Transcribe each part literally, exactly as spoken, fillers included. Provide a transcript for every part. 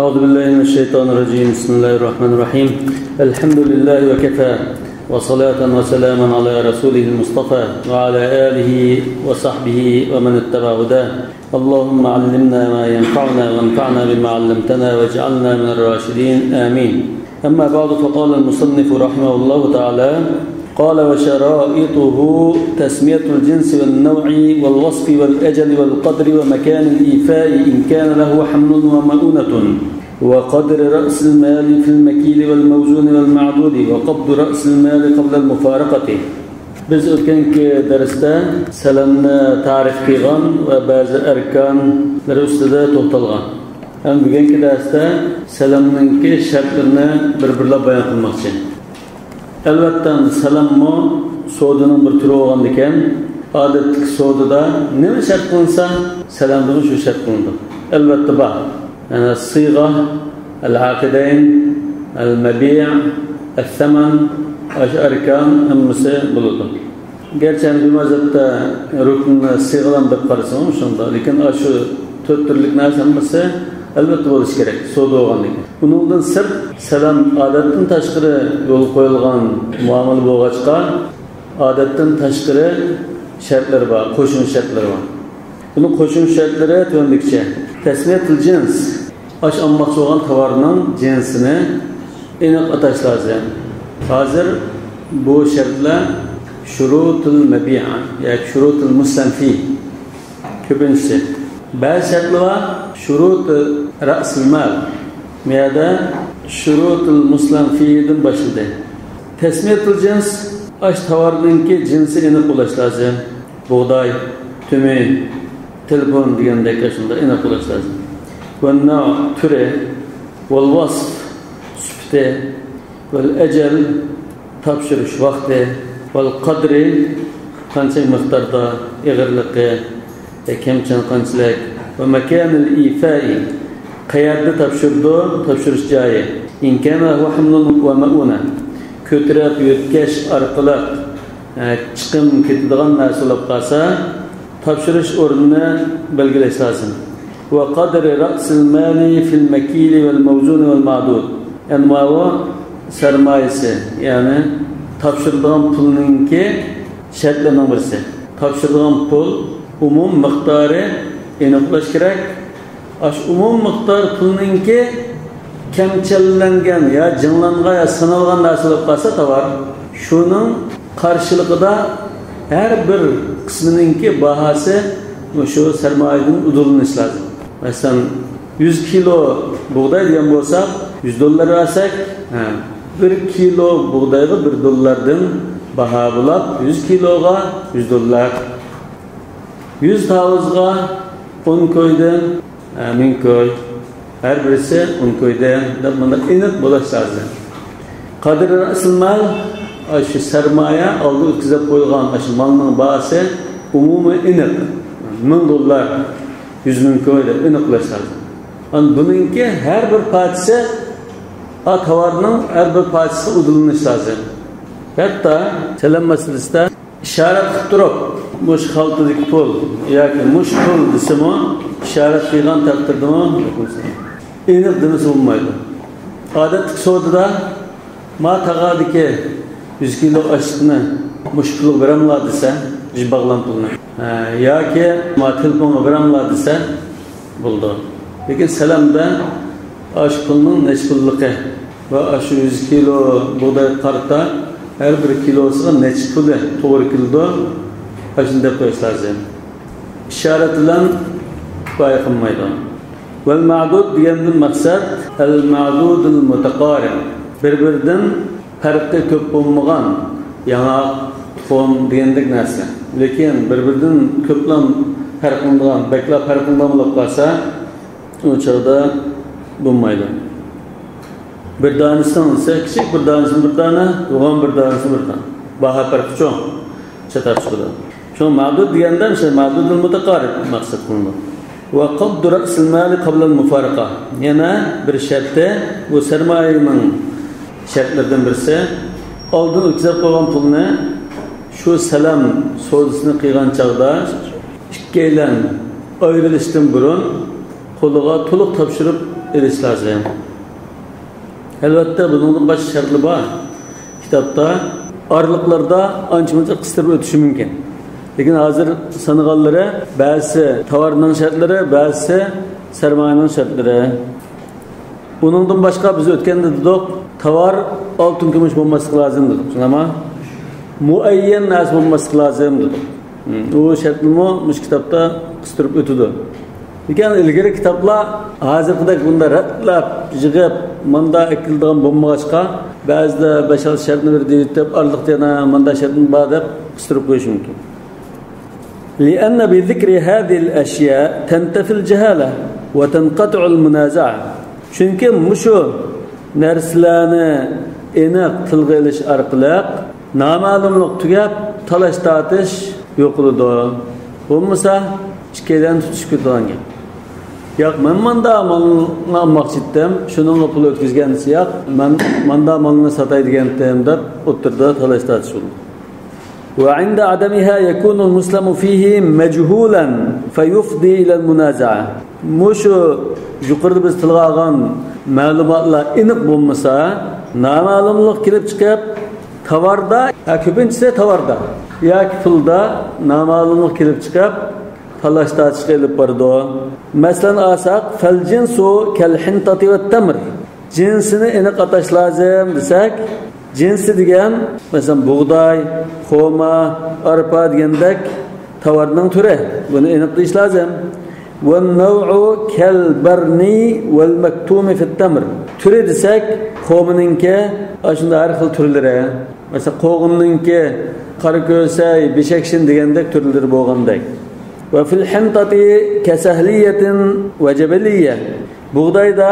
أعوذ بالله من الشيطان الرجيم. بسم الله الرحمن الرحيم. الحمد لله وكفى، وصلاة وسلاما على رسوله المصطفى، وعلى آله وصحبه ومن اتبع هداه. اللهم علمنا ما ينفعنا، وانفعنا بما علمتنا، واجعلنا من الراشدين. آمين. أما بعد، فقال المصنف رحمه الله تعالى: قال: وشرائطه تسمية الجنس والنوع والوصف والأجل والقدر ومكان الإيفاء إن كان له حمل ومؤونة، وقدر رأس المال في المكيل والموزون والمعدود، وقبض رأس المال قبل المفارقة. بىز ئۆتكەنكى دەرستە سەلەمنى تەرىپ قىلغان ۋە بەزى ئەركانلىرى ئۈستىدە توختالغان. ھەم بۈگۈنكى دەرستە سەلەمنىڭكى شەرتلىرىنى بىر-بىرلەپ بايان قىلماقچى. ئەلۋەتتە، سەلەممۇ سودىنىڭ بىر تۈرى بولغاندىكىن، ئادەتتىكى سودىدا نېمە شەرت قىلىنسا، سەلەمدىمۇ شۇ شەرت قىلىنىدۇ. ئەلۋەتتە بار. يەنى سىيغە، ئەل-ئەقىدەين، ئەل-مەبىئ، ئەس-سەمەن، ئاشۇ ئەركان ھەممىسى بولىدۇ. گەرچە ھەنىفىي مەزھەپتە رۇكنى سىيغىلام دەپ قارىسىمۇ شۇنداق، لېكىن ئاشۇ تۆت تۈرلۈك نەرسە ھەممىسى ئەلۋەتتە بولۇشى كېرەك، سودا بولغاندىن كېيىن. ئۇنىڭدىن سىرت، سەلەم ئادەتتىن تاشقىرى يولغا قويۇلغان مۇئامىلە بولغاچقا، ئادەتتىن تاشقىرى شەرتلىرى بار، قوشۇمچە شەرتلىرى بار. بۇنىڭ قوشۇمچە شەرتلىرى تۆۋەندىكىچە. تەسمىيەتۇل جىنس. ئاشۇ ئالماقچى بولغان تاۋارنىڭ جىنسىنى ئېنىق ئاتاش لازىم. ھازىر بۇ شەرتلەر شۇرۇتۇل مەبىئ ياكى شۇرۇتۇل مۇسلەم فى. كۆپىنچىسى. بەزى شەرتلەر بار، شۇرۇتۇ رەسىل مال. بۇ يەردە شۇرۇتۇل مۇسلەم فىدىن باشلىدى. تەسمىيەتۇل جىنس، ئاشۇ تاۋارنىڭكى جىنسى ئېنىق بولۇش لازىم. بۇغداي، تۈمۈ، تېلېفون دېگەندەك ئاشۇنداق ئېنىق بولۇش لازىم. ۋەننەۋ، تۈرى، ۋەل ۋەسف، سۈپىتى، ۋەل ئەجەل، تاپشۇرۇش ۋاقتى، ۋەل قەدرى، قانچە مىقداردا، ئېغىرلىقى، كەمچىلىك قانچىلىك، ۋە مەكانىل ئىفائى، قەيەردە تاپشۇرىدۇ، تاپشۇرۇش جايى، ئىن كان لەھۇ ھەملۇن ۋە مەئۇنە، كۆتۈرۈپ يۆتكەش ئارقىلىق، ئە، چىقىم كېتىدىغان نەرسە بولۇپ قالسا، تاپشۇرۇش ئورنىنى بەلگىلەش لازىم. ۋە قەدرى رەسىل مالى فىل مەكىلى ۋەل مەۋزۇنى ۋەل مەئدۇد. يەنى ماۋۇ سەرمايىسى، يەنى تاپشۇرىدىغان پۇلنىڭكى شەرتلىرىنىڭ بىرسى. تاپشۇرىدىغان پۇل، ئومۇم مىقدارى ئېنىقلاش كېرەك. ئاشۇ ئومۇم مىقدار پۇلنىڭكى كەمچەللەنگەن يا جىڭلانغان يا سانالغان نەرسە بولۇپ قالسا تاۋار، شۇنىڭ قارشىلىقىدا ھەر بىر قىسمىنىڭكى باھاسى مۇشۇ سەرمايىدىن ئۇدۇللىنىش لازىم. مەسىلەن، يۈز كىلو بۇغداي دېگەن بولساق، يۈز دوللار بەرسەك، ھە، بىر كىلو بۇغدايغا بىر دوللاردىن باھا بولاپ، يۈز كىلوغا يۈز دوللار. يۈز تاۋۇزغا ئون كويدىن، ھە، مىڭ كوي. ھەر بىرسى ئون كويدىن دەپ مۇنداق ئېنىق بولۇش لازىم. قەدرى رەسىل مال، ئاشۇ سەرمايە، ئالدىن ئۆتكۈزۈپ قويۇلغان ئاشۇ مالنىڭ باھاسى ئومۇمىي ئېنىق. مىڭ دوللار، يۈز مىڭ كوي دەپ ئېنىق بولۇش لازىم. ئەنە بۇنىڭكى ھەر بىر پارچىسى، ئا، تاۋارنىڭ ھەر بىر پارچىسىغا ئۇدۇللىنىش لازىم. ھەتتا سەلەم مەسىلىسىدە ئىشارەت قىلىپ تۇرۇپ، مۇشۇ خالتىدىكى پۇل ياكى مۇشۇ پۇل دېسىمۇ، ئىشارەت قىلغان تەقدىردىمۇ ئېنىق دېمىسە بولمايدۇ. ئادەتتىكى سودىدا ما تاغاردىكى يۈز كىلو ئاشلىقنى مۇشۇ پۇلغا بېرەملا دېسە، مۇشۇ باغلام پۇلنى، ھە، ياكى ما تېلېفونغا بېرەملا دېسە، بولىدۇ. لېكىن سەلەمدە ئاشۇ پۇلنىڭ نەچچە پۇللۇقى ۋە ئاشۇ يۈز كىلو بۇغدايغا قارىتا ھەر بىر كىلوسىغا نەچچە پۇلى توغرا كېلىدۇ، ئاشۇنى دەپ قويۇش لازىم. ئىشارەت بىلەن كۇپايە قىلمايدۇ. ۋەل مەدۇد دېگەندىن مەقسەت ئەل مەدۇدۇل مۇتەقارىب، بىر-بىرىدىن پەرقى كۆپ بولمىغان ياڭاق، تۇخۇم دېگەندەك نەرسە. لېكىن بىر-بىرىدىن كۆپلا پەرقلىنىدىغان، بەكلا پەرقلىنىدىغان بولۇپ قالسا، ئۇ چاغدا بولمايدۇ. بىر دانىسىنىڭ دېسە، كىچىك بىر دانىسىنى بىر دانە، يوغان بىر دانىسىنى بىر دانە. باھا پەرقى چوڭ، چاتاق چىقىدۇ. شۇڭا مەدۇد دېگەندە، مىسال، مەدۇدۇل مۇتەقارىب مەقسەت قىلىنىدۇ. ۋە قەبدۇ رەسىل مالى قەبلەل مۇفارىقە. يەنە بىر شەرتى، بۇ سەرمايىنىڭ شەرتلىرىدىن بىرسى، ئالدىن ئۆتكۈزۈپ قويغان پۇلنى شۇ سەلەم سودىسىنى قىلغان چاغدا ئىككىيلەن ئايرىلىشتىن بۇرۇن قولىغا تولۇق تاپشۇرۇپ ئېلىش لازىم. ئەلۋەتتە، بۇنىڭدىن باشقا شەرتلەر بار. كىتابتا ئارىلىقلاردا ئانچە-مۇنچە قىستۇرۇپ ئۆتۈشى مۇمكىن. لېكىن ھازىر سانىغانلىرى، بەزىسى تاۋارنىڭ شەرتلىرى، بەزىسى سەرمايىنىڭ شەرتلىرى. ئۇنىڭدىن باشقا بىز ئۆتكەندە دېدۇق، تاۋار ئالتۇن، كۈمۈش بولماسلىقى لازىم دېدۇق. شۇنداقمۇ؟ مۇئەييەن نەرسە بولماسلىقى لازىم دېدۇق. ئۇ شەرتنىمۇ مۇشۇ كىتابتا قىستۇرۇپ ئۆتىدۇ. لېكىن ئىلگىرى كىتابلار ھازىرقىدەك بۇنداق رەتلەپ، يىغىپ، ماندا ئەكېلىدىغان بولمىغاچقا، بەزىدە بەش-ئالتە شەرتنى بىر دېيىۋېتىپ، ئارىلىقتا يەنە ماندا شەرتمۇ بار دەپ قىستۇرۇپ قويۇشى مۇمكىن. لأن بذكر هذه الأشياء تنتفي الجهالة وتنقطع المنازعة. چۈنكى مۇشۇ نەرسىلەرنى ئېنىق تىلغا ئېلىش ئارقىلىق نامەلۇملۇق تۈگەپ، تالاش-تارتىش يوقىلىدۇ. بولمىسا، ئىككىيلەن تۇتۇشۇپ كېتىدىغان گەپ. ياق، مەن ماندا مالنى ئالماقچى ئىدىم، شۇنىڭغا پۇل ئۆتكۈزگەن دېسە، ياق، مەن ماندا مالنى ساتاي دېگەنتىم دەپ ئوتتۇرىدا تالاش-تارتىش بولىدۇ. وعند عدمها يكون المسلم فيه مجهولا فيفضي إلى المنازعة. مۇشۇ يۇقىرىدا بىز تىلغا ئالغان مەلۇماتلار ئېنىق بولمىسا، نامەلۇملۇق كېلىپ چىقىپ، تاۋاردا، ھە، كۆپىنچىسى تاۋاردا ياكى پۇلدا نامەلۇملۇق كېلىپ چىقىپ، تالاش-تارتىشقا ئېلىپ بارىدۇ. مەسىلەن ئالساق، فالجنس كالحنطة والتمر. جىنسىنى ئېنىق ئاتاش لازىم دېسەك، جىنسى دېگەن، مەسىلەن، بۇغداي، خورما، ئارپا دېگەندەك تاۋارنىڭ تۈرى. بۇنى ئېنىق دېيىش لازىم. والنوع كالبرني والمكتوم في التمر. تۈرى دېسەك، خورمىنىڭكى، ئاشۇنداق ھەر خىل تۈرلىرى. مەسىلەن، قوغۇننىڭكى، قارا كۆسەي، بېشەكشىن دېگەندەك تۈرلىرى بولغاندەك. وفي الحنطة كسهلية وجبلية. بۇغدايدا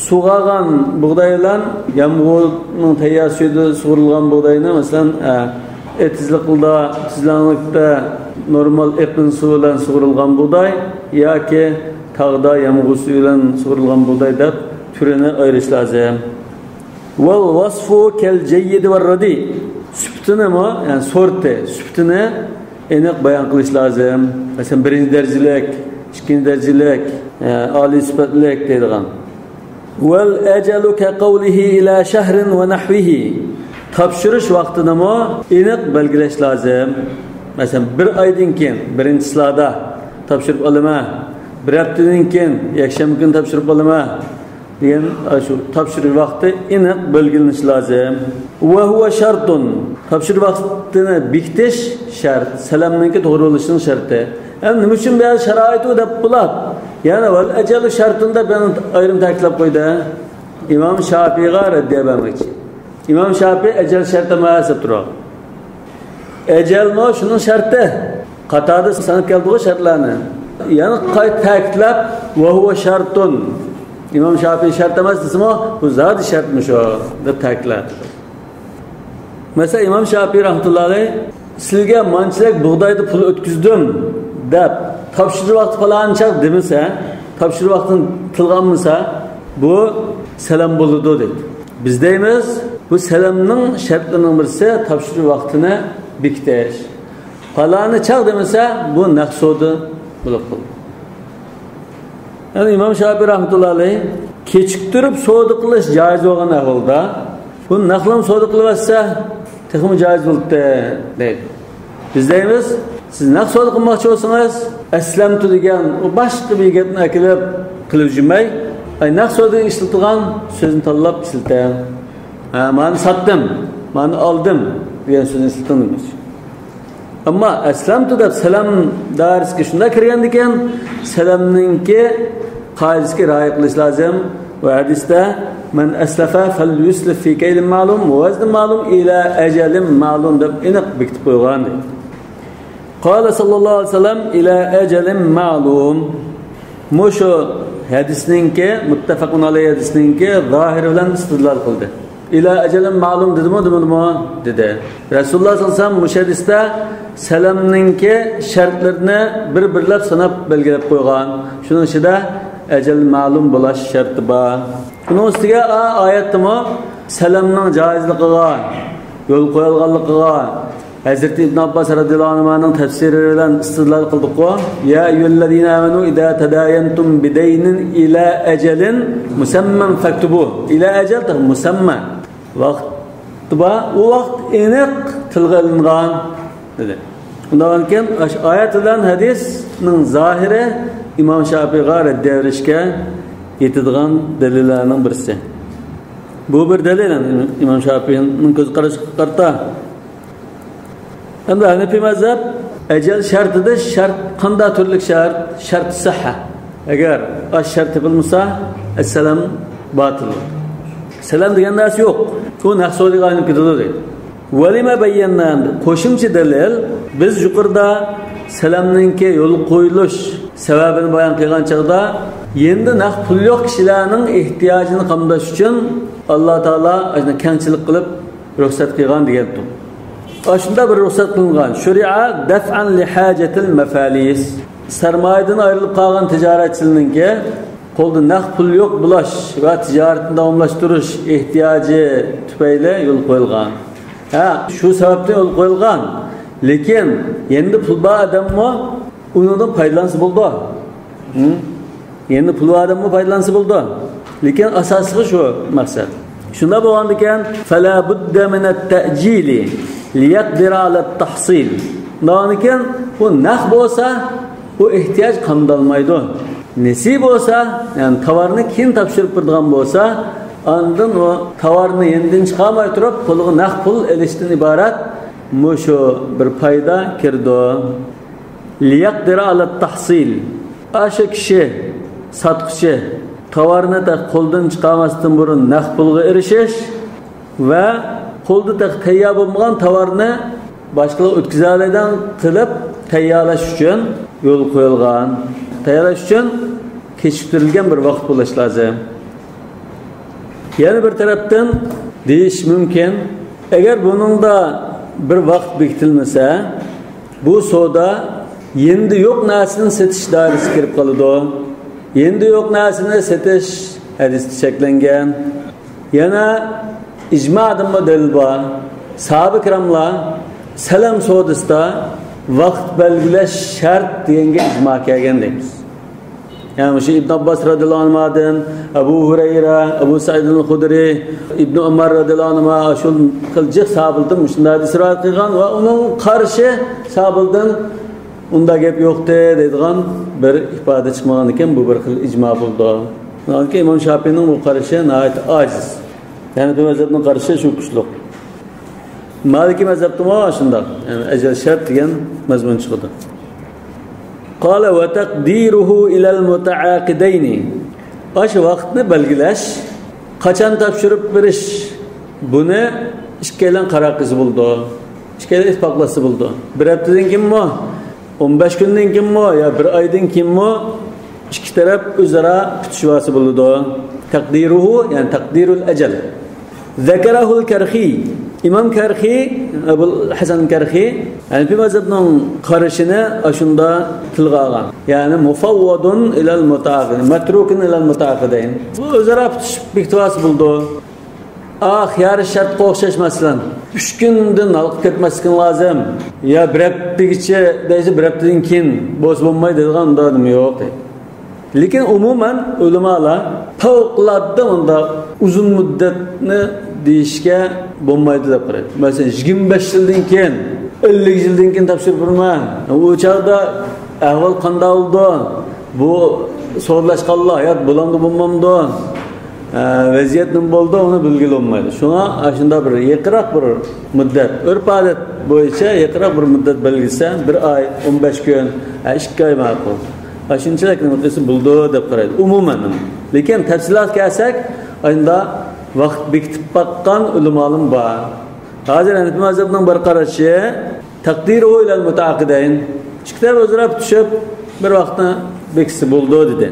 سۇغارغان بۇغداي بىلەن يامغۇرنىڭ تەييار سۈيىدە سۇغۇرۇلغان بۇغداينى، مەسىلەن، ئە، ئېتىزلىقلاردا، تۈزلەڭلىكتە نورمال ئېقىن سۇ بىلەن سۇغۇرۇلغان بۇغداي ياكى تاغدا يامغۇر سۈيى بىلەن سۇغۇرۇلغان بۇغداي دەپ تۈرىنى ئايرىش لازىم. والوصف كالجيد والرديء. سۈپىتىنىمۇ، يەنى سورتى، سۈپىتىنى ئېنىق بايان قىلىش لازىم. مەسىلەن، بىرىنچى دەرىجىلىك، ئىككىنچى دەرىجىلىك، ئە، ئالىي سۈپەتلىك دەيدىغان. والأجل كقوله إلى شهر ونحوه. تاپشۇرۇش ۋاقتىنىمۇ ئېنىق بەلگىلەش لازىم. مەسىلەن، بىر ئايدىن كېيىن، بىرىنچى چىسلادا تاپشۇرۇپ ئالىمەن، بىر ھەپتىدىن كېيىن، يەكشەنبە كۈنى تاپشۇرۇپ ئالىمەن دېگەن، ئاشۇ تاپشۇرۇش ۋاقتى ئېنىق بەلگىلىنىشى لازىم. وهو شرط. تاپشۇرۇش ۋاقتىنى بېكىتىش شەرت، سەلەمنىڭكى توغرا بولۇشىنىڭ شەرتى. ئەمدى نېمە ئۈچۈن بۇ يەردە شارائىتۇ دەپ بولۇپ، يەنە والأجل شرط دەپ يەنە ئايرىم تەكىتلەپ قويدى؟ ئىمام شاپىئىغا رەددىيە بەرمەكچى. ئىمام شاپىئى ئەجەل شەرت ئەمەس دەپ تۇرۇۋالغان. ئەجەلمۇ شۇنىڭ شەرتى. قاتادە ساناپ كەلدىغۇ شەرتلەرنى. يەنە قايتا تەكىتلەپ، وهو شرط. ئىمام شاپىئى شەرت ئەمەس دېسىمۇ، بۇ زادى شەرتمۇ شۇ دەپ تەكىتلەپ. مەسىلەن، ئىمام شاپىئى رەھمەتۇللا ئەلەيھ، سىلگە مانچىلىك بۇغدايدا پۇل ئۆتكۈزدۈم دەپ، تاپشۇرۇش ۋاقتى پالانى چاغ دېمىسە، تاپشۇرۇش ۋاقتىنى تىلغا ئالمىسا، بۇ سەلەم بولىدۇ دەيدۇ. بىز دەيمىز، بۇ سەلەمنىڭ شەرتلىرىنىڭ بىرسى تاپشۇرۇش ۋاقتىنى بېكىتىش. پالانى چاغ دېمىسە، بۇ نەق سودا بولۇپ قالىدۇ. يەنى ئىمام شاپىئى رەھمەتۇللا ئەلەيھ، كېچىكتۈرۈپ سودا قىلىش جائىز بولغان ئەھۋالدا، بۇ نەقلىم سودا قىلىۋەتسە، تېخىمۇ جائىز بولۇپتۇ دەيدۇ. بىز دەيمىز، سىز نەق سودا قىلماقچى بولسىڭىز، ئەسلەمتۇ دېگەن ئۇ باشقا بىر گەپنى ئەكېلىپ قىلىپ يۈرمەي، ئاي، نەق سودا ئىشلىتىدىغان سۆزنى تاللاپ ئىشلىتىڭ. ھە، مانى ساتتىم، مانى ئالدىم دېگەن سۆزنى ئىشلىتىڭ دېمەكچى. ئەمما ئەسلەمتۇ دەپ سەلەم دائىرىسىگە شۇنداق كىرگەندىكىن، سەلەمنىڭكى قائىدىسىگە رىئايە قىلىش لازىم. ۋە ھەدىستە، مەن ئەسلەفە فەليۇسلىف فى كەيلىن مەلۇم ۋە ۋەزنىن مەلۇم ئىلە ئەجەلىن مەلۇم دەپ ئېنىق بېكىتىپ قويغان. قال صلى الله عليه وسلم إلى أجل معلوم. مۇشۇ ھەدىسنىڭكى، مۇتتەپەقۇن ئەلەيھ ھەدىسنىڭكى زاھىرى بىلەن ئىستىدلال قىلدى. ئىلە ئەجەلىن مەلۇم دېدىمۇ، دېمىدىمۇ؟ دېدى. رەسۇلۇللا سەللەللاھۇ ئەلەيھى ۋەسەللەم مۇشۇ ھەدىستە سەلەمنىڭكى شەرتلىرىنى بىر-بىرلەپ ساناپ بەلگىلەپ قويغان. شۇنىڭ ئىچىدە ئەجەل مەلۇم بولاش شەرتى بار. ئۇنىڭ ئۈستىگە ئا-، ئايەتتىمۇ سەلەمنىڭ جائىزلىقىغا يول قويۇلغانلىقىغا، ھەزرىتى ئىبن ئابباس رەزىياللاھۇ ئەنھۇمانىڭ تەپسىرى بىلەن ئىستىدلال قىلدۇققۇ. يا أيها الذين آمنوا إذا تداينتم بدين إلى أجل مسمى فاكتبوه. إلى أجل مسمى. ۋاقىت بار، ئۇ ۋاقىت ئېنىق تىلغا ئېلىنغان، دېدى. ئۇنداقكەن، ئايەت بىلەن ھەدىسنىڭ زاھىرى ئىمام شاپىئىغا رەددىيە بېرىشكە يېتىدىغان دەلىللەرنىڭ بىرسى. بۇ بىر دەلىل، ئىمام شاپىئىنىڭ كۆز قارىشىغا قارىتا. ئەمدى ھەنەپىي مەزھەپ ئەجەل شەرتىدە شەرت قانداق تۈرلۈك شەرت؟ شەرت سىھھە. ئەگەر ئاش شەرت تېپىلمىسا، ئەسسالام باتىل. سالام دېگەن نەرسە يوق. ئۇ نەق سودىگە ئايلىنىپ كېتىدۇ دەيدۇ. ۋەلىمە بەييەننا، قوشۇمچە دەلىل، بىز يۇقىرىدا سالامنىڭكى يول قويۇلۇش سەۋەبىنى بايان قىلغان چاغدا، يېنىدا نەق پۇل يوق كىشىلەرنىڭ ئېھتىياجىنى قامداش ئۈچۈن ئاللا تائالا ئاشۇنداق كەڭچىلىك قىلىپ رۇخسەت قىلغان دېگەنتۇق. ئاشۇنداق بىر رۇخسەت قىلىنغان. شۇرىئە دەفئەن لىھاجەتىل مەفەلىس. سەرمايىدىن ئايرىلىپ قالغان تىجارەتچىلەرنىڭكى قولدا نەق پۇل يوق بولۇش ۋە تىجارىتىنى داۋاملاشتۇرۇش ئېھتىياجى تۈپەيلى يول قويۇلغان. ھە، شۇ سەۋەبتىن يول قويۇلغان. لېكىن يەنىدە پۇل بار ئادەممۇ ئۇنىڭدىن پايدىلانسا بولىدۇ. ھە؟ يەنە پۇل بار ئادەممۇ پايدىلانسا بولىدۇ. لېكىن ئاساسلىقى شۇ مەقسەت. شۇنداق بولغاندىكىن، فلا بد من التأجيل ليقدر على التحصيل. بولغاندىكىن، بۇ نەق بولسا، بۇ ئېھتىياج قامدالمايدۇ. نېسى بولسا، يەنى تاۋارنى كېيىن تاپشۇرۇپ بېرىدىغان بولسا، ئاندىن ئۇ تاۋارنى يېنىدىن چىقارماي تۇرۇپ، قولىغا نەق پۇل ئېلىشتىن ئىبارەت مۇشۇ بىر پايدا كىرىدۇ. ليقدر على التحصيل. ئاشۇ كىشى، ساتقۇچى، تاۋارنى تېخى قولدىن چىقارماستىن بۇرۇن نەق پۇلغا ئېرىشىش ۋە قولدا تېخى تەييار بولمىغان تاۋارنى باشقىلارغا ئۆتكۈزەلەيدىغان قىلىپ تەييارلاش ئۈچۈن يول قويۇلغان. تەييارلاش ئۈچۈن كېچىكتۈرۈلگەن بىر ۋاقىت بولۇشى لازىم. يەنە بىر تەرەپتىن دېيىش مۇمكىن، ئەگەر بۇنىڭدا بىر ۋاقىت بېكىتىلمىسە، بۇ سودا يېنىدا يوق نەرسىنى سېتىش دائىرىسىگە كىرىپ قالىدۇ. يېنىدا يوق نەرسىنى سېتىش ھەدىستە چەكلەنگەن. يەنە ئىجمادىنمۇ دەلىل بار. ساھابە كىراملار سەلەم سودىسىدا ۋاقىت بەلگىلەش شەرت دېگەنگە ئىجما كەلگەن دەيمىز. يەنى مۇشۇ ئىبن ئابباس رەزىياللاھۇ ئەنھۇدىن، ئەبۇ ھۇرەيرە، ئەبۇ سەئىدىل خۇدرى، ئىبن ئۆمەر رەزىياللاھۇ ئەنھۇما، ئاشۇ خىل جىق ساھابىدىن مۇشۇنداق ھەدىس رىۋايەت قىلغان ۋە ئۇنىڭ قارشى ساھابىدىن ئۇنداق گەپ يوقتى دەيدىغان بىر ئىپادە چىقمىغان ئىكەن، بۇ بىر خىل ئىجما بولىدۇ. چۈنكى ئىمام شاپىئىنىڭ بۇ قارىشى ناھايىتى ئاجىز. ھەنەفىي مەزھەپنىڭ قارىشى شۇ كۈچلۈك. مالىكىي مەزھەپتىمۇ شۇنداق، يەنى ئەجەل شەرت دېگەن مەزمۇن چىقىدۇ. قال وتقديره إلى المتعاقدين. ئاشۇ ۋاقىتنى بەلگىلەش، قاچان تاپشۇرۇپ بېرىش، بۇنى ئىككىيلەن قارار قىلسا بولىدۇ. ئىككىيلەن ئىتتىپاقلاشسا بولىدۇ. بىر ھەپتىدىن كېيىنمۇ، ئون بەش كۈندىن كېيىنمۇ يا بىر ئايدىن كېيىنمۇ ئىككى تەرەپ ئۆزئارا پۈتۈشۈۋالسا بولىدۇ. تەقدىرۇھۇ، يەنى تەقدىرۇل ئەجەل. ذەكەرەھۇل كەرخى. ئىمام كەرخى، ئەبۇل ھەسەن كەرخى، ھەنەفىي مەزھەپنىڭ قارىشىنى ئاشۇندا تىلغا ئالغان. يەنى مۇفەۋۋەدۇن ئىلەل مۇتەئاقىدەين، مەترۇكۇن ئىلەل مۇتەئاقىدەين. بۇ ئۆزئارا پۈتۈشۈپ بېكىتىۋالسا بولىدۇ. ئا، خىيار شەرتقە ئوخشاش، مەسىلەن، ئۈچ كۈندىن ھالقىپ كەتمەسلىكىڭ لازىم. يا بىر ھەپتىگىچە دەيسە، بىر ھەپتىدىن كېيىن بولسا بولمايدۇ دەيدىغان ئۇنداق نېمە يوق. لېكىن ئومۇمەن ئۆلىمالار پەۋقۇلئاددە ئۇنداق ئۇزۇن مۇددەتنى دېيىشكە بولمايدۇ دەپ قارايدۇ. مەسىلەن، يىگىرمە بەش يىلدىن كېيىن، ئەللىك يىلدىن كېيىن تاپشۇرۇپ بېرىمەن. ئۇ چاغدا ئەھۋال قانداق بولىدۇ؟ بۇ سودىلاشقانلار ھايات بولامدۇ، بولمامدۇ؟ ئە، ۋەزىيەت نېمە بولىدۇ، ئۇنى بىلگىلى بولمايدۇ. شۇڭا ئاشۇنداق بىر يېقىنراق بىر مۇددەت، ئۆرپ-ئادەت بويىچە يېقىنراق بىر مۇددەت بەلگىلىسە، بىر ئاي، ئون بەش كۈن، ئە، ئىككى ئاي ماقۇل. ئاشۇنچىلىك نېمە قىلسا بولىدۇ دەپ قارايدۇ، ئومۇمەن. لېكىن تەپسىلاتقا كەلسەك، ئاشۇنداق ۋاقىت بېكىتىپ باققان ئۆلىمالىرمۇ بار. ھازىر ھەنەفىي مەزھەپنىڭ بىر قارىشى، تەقدىرۇھۇ ئىلەل مۇتەئاقىدەين. ئىككى تەرەپ ئۆزئارا پۈتۈشۈپ، بىر ۋاقىتنى بېكىتسە بولىدۇ، دېدى.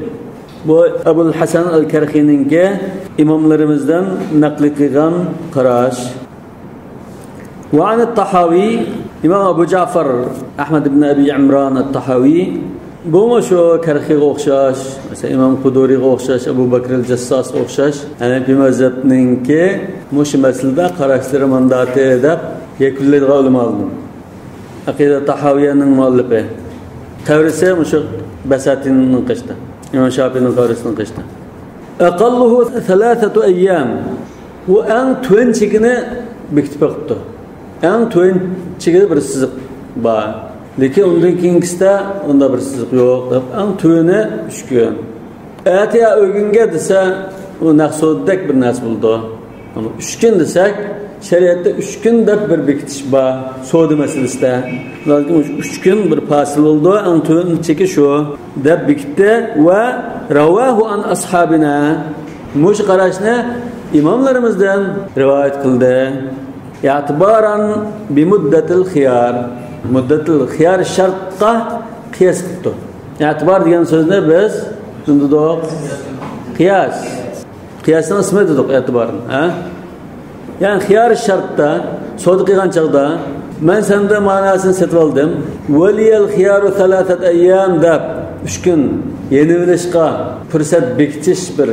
بۇ ئەبۇل ھەسەن ئەل كەرخىنىڭكى ئىماملىرىمىزدىن نەقلى قىلغان قاراش. ۋە ئەنىت تاھاۋى، ئىمام ئەبۇ جەئفەر ئەھمەد ئىبن ئەبى ئىمران ئەت تاھاۋى، بۇمۇ شۇ كەرخىگە ئوخشاش، مەسىلەن، ئىمام قۇدۇرىغا ئوخشاش، ئەبۇ بەكرىل جەسساسقا ئوخشاش، ھەنەفىي مەزھەپنىڭكى مۇشۇ مەسىلىدە قاراشلىرى مۇنداقتى دەپ يەكۈنلەيدىغان ئۆلىمالىرىدىن. ئەقىدە تاھاۋىيەنىڭ مۇئەللىپى. قەبرىسى مۇشۇ بەساتىننىڭ قېشىدا. ئىمام شاپىئىنىڭ قەبرىسىنىڭ قېشىدا. ئەقەللۇھۇ سەلاسەتۇ ئەييام. ئۇ ئەڭ تۆۋەن چېكىنى بېكىتىپ بېقىپتۇ. ئەڭ تۆۋەن چېكىدە بىر سىزىق بار. لېكىن ئۇندىن كېيىنكىسىدە ئۇندا بىر سىزىق يوق دەپ، ئەڭ تۆۋىنى ئۈچ كۈن. ئەتە يا ئۆگۈنگە دېسە، ئۇ نەق سودىدەك بىر نەرسە بولىدۇ. ئەمما ئۈچ كۈن دېسەك، شەرىئەتتە ئۈچ كۈن دەپ بىر بېكىتىش بار، سودا مەسىلىسىدە. لازىم ئۈچ كۈن بىر پاسىل بولىدۇ، ئەڭ تۆۋەن چېكى شۇ، دەپ بېكىتتى. ۋە رەۋاھۇ ئەن ئەسھابىنا، مۇشۇ قاراشنى ئىماملىرىمىزدىن رىۋايەت قىلدى. ئەتىبارەن بىمۇددەتىل خىيار، مۇددەتىل خىيار شەرتقا قىياس قىپتۇ. ئەتىبار دېگەن سۆزنى بىز نېمە دېدۇق؟ قىياس. قىياسنىڭ ئىسمى دېدۇق ئەتىبارنى، ھە؟ يەنى خىيار شەرتتە سودا قىلغان چاغدا، مەن سەندىن مانا نەرسىنى سېتىۋالدىم، ۋەلىيەل خىيارۇ سەلاسەت ئەييام دەپ، ئۈچ كۈن يېنىۋېلىشقا پۇرسەت بېكىتىش بىر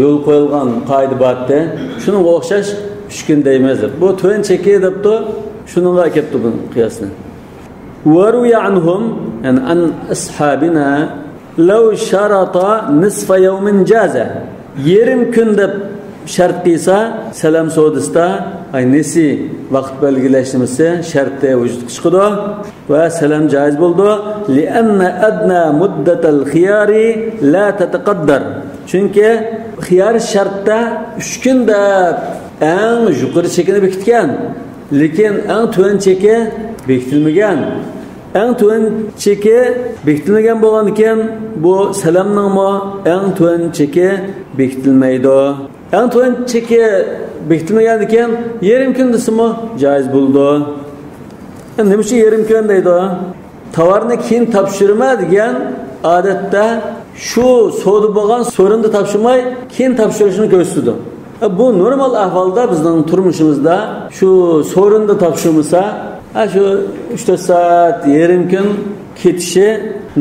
يول قويۇلغان قائىدە بارتى. شۇنىڭغا ئوخشاش ئۈچ كۈن دەيمىز دەپ. بۇ تۆۋەن چېكى دەپتۇ، شۇنىڭغا ئەكەپتۇ بۇ قىياسنى. ۋەرۇۋىيە ئەنھۇم، يەنى ئەن ئەسھابىنا، لەۋ شەرەتە نىسفە يەۋمىن جازە. يېرىم كۈن دەپ شەرت قىلسا، سەلەم سودىسىدا، ئاي، نېسى ۋاقىت بەلگىلەش نېمىسى، شەرتى ۋۇجۇدقا چىقىدۇ ۋە سەلەم جايىز بولىدۇ. لىئەننە ئەدنە مۇددەتەل خىيارى لا تەتەقەددەر. چۈنكى خىيار شەرتتە ئۈچ كۈن دەپ ئەڭ يۇقىرى چېكىنى بېكىتكەن. لېكىن ئەڭ تۆۋەن چېكى بېكىتىلمىگەن. ئەڭ تۆۋەن چېكى بېكىتىلمىگەن بولغاندىكىن، بۇ سەلەمنىڭمۇ ئەڭ تۆۋەن چېكى بېكىتىلمەيدۇ. ئەڭ تۆۋەن چېكى بېكىتىلمىگەندىكىن، يېرىم كۈن دېسىمۇ جايىز بولىدۇ. نېمە ئۈچۈن يېرىم كۈن دەيدۇ؟ تاۋارنى كېيىن تاپشۇرىمەن دېگەن، ئادەتتە شۇ سودا بولغان سورۇندا تاپشۇرماي، كېيىن تاپشۇرۇشنى كۆرسىتىدۇ. بۇ نورمال ئەھۋالدا بىزنىڭ تۇرمۇشىمىزدا شۇ سورۇندا تاپشۇرمىسا، ھە، شۇ ئۈچ تۆت سائەت، يېرىم كۈن كېتىشى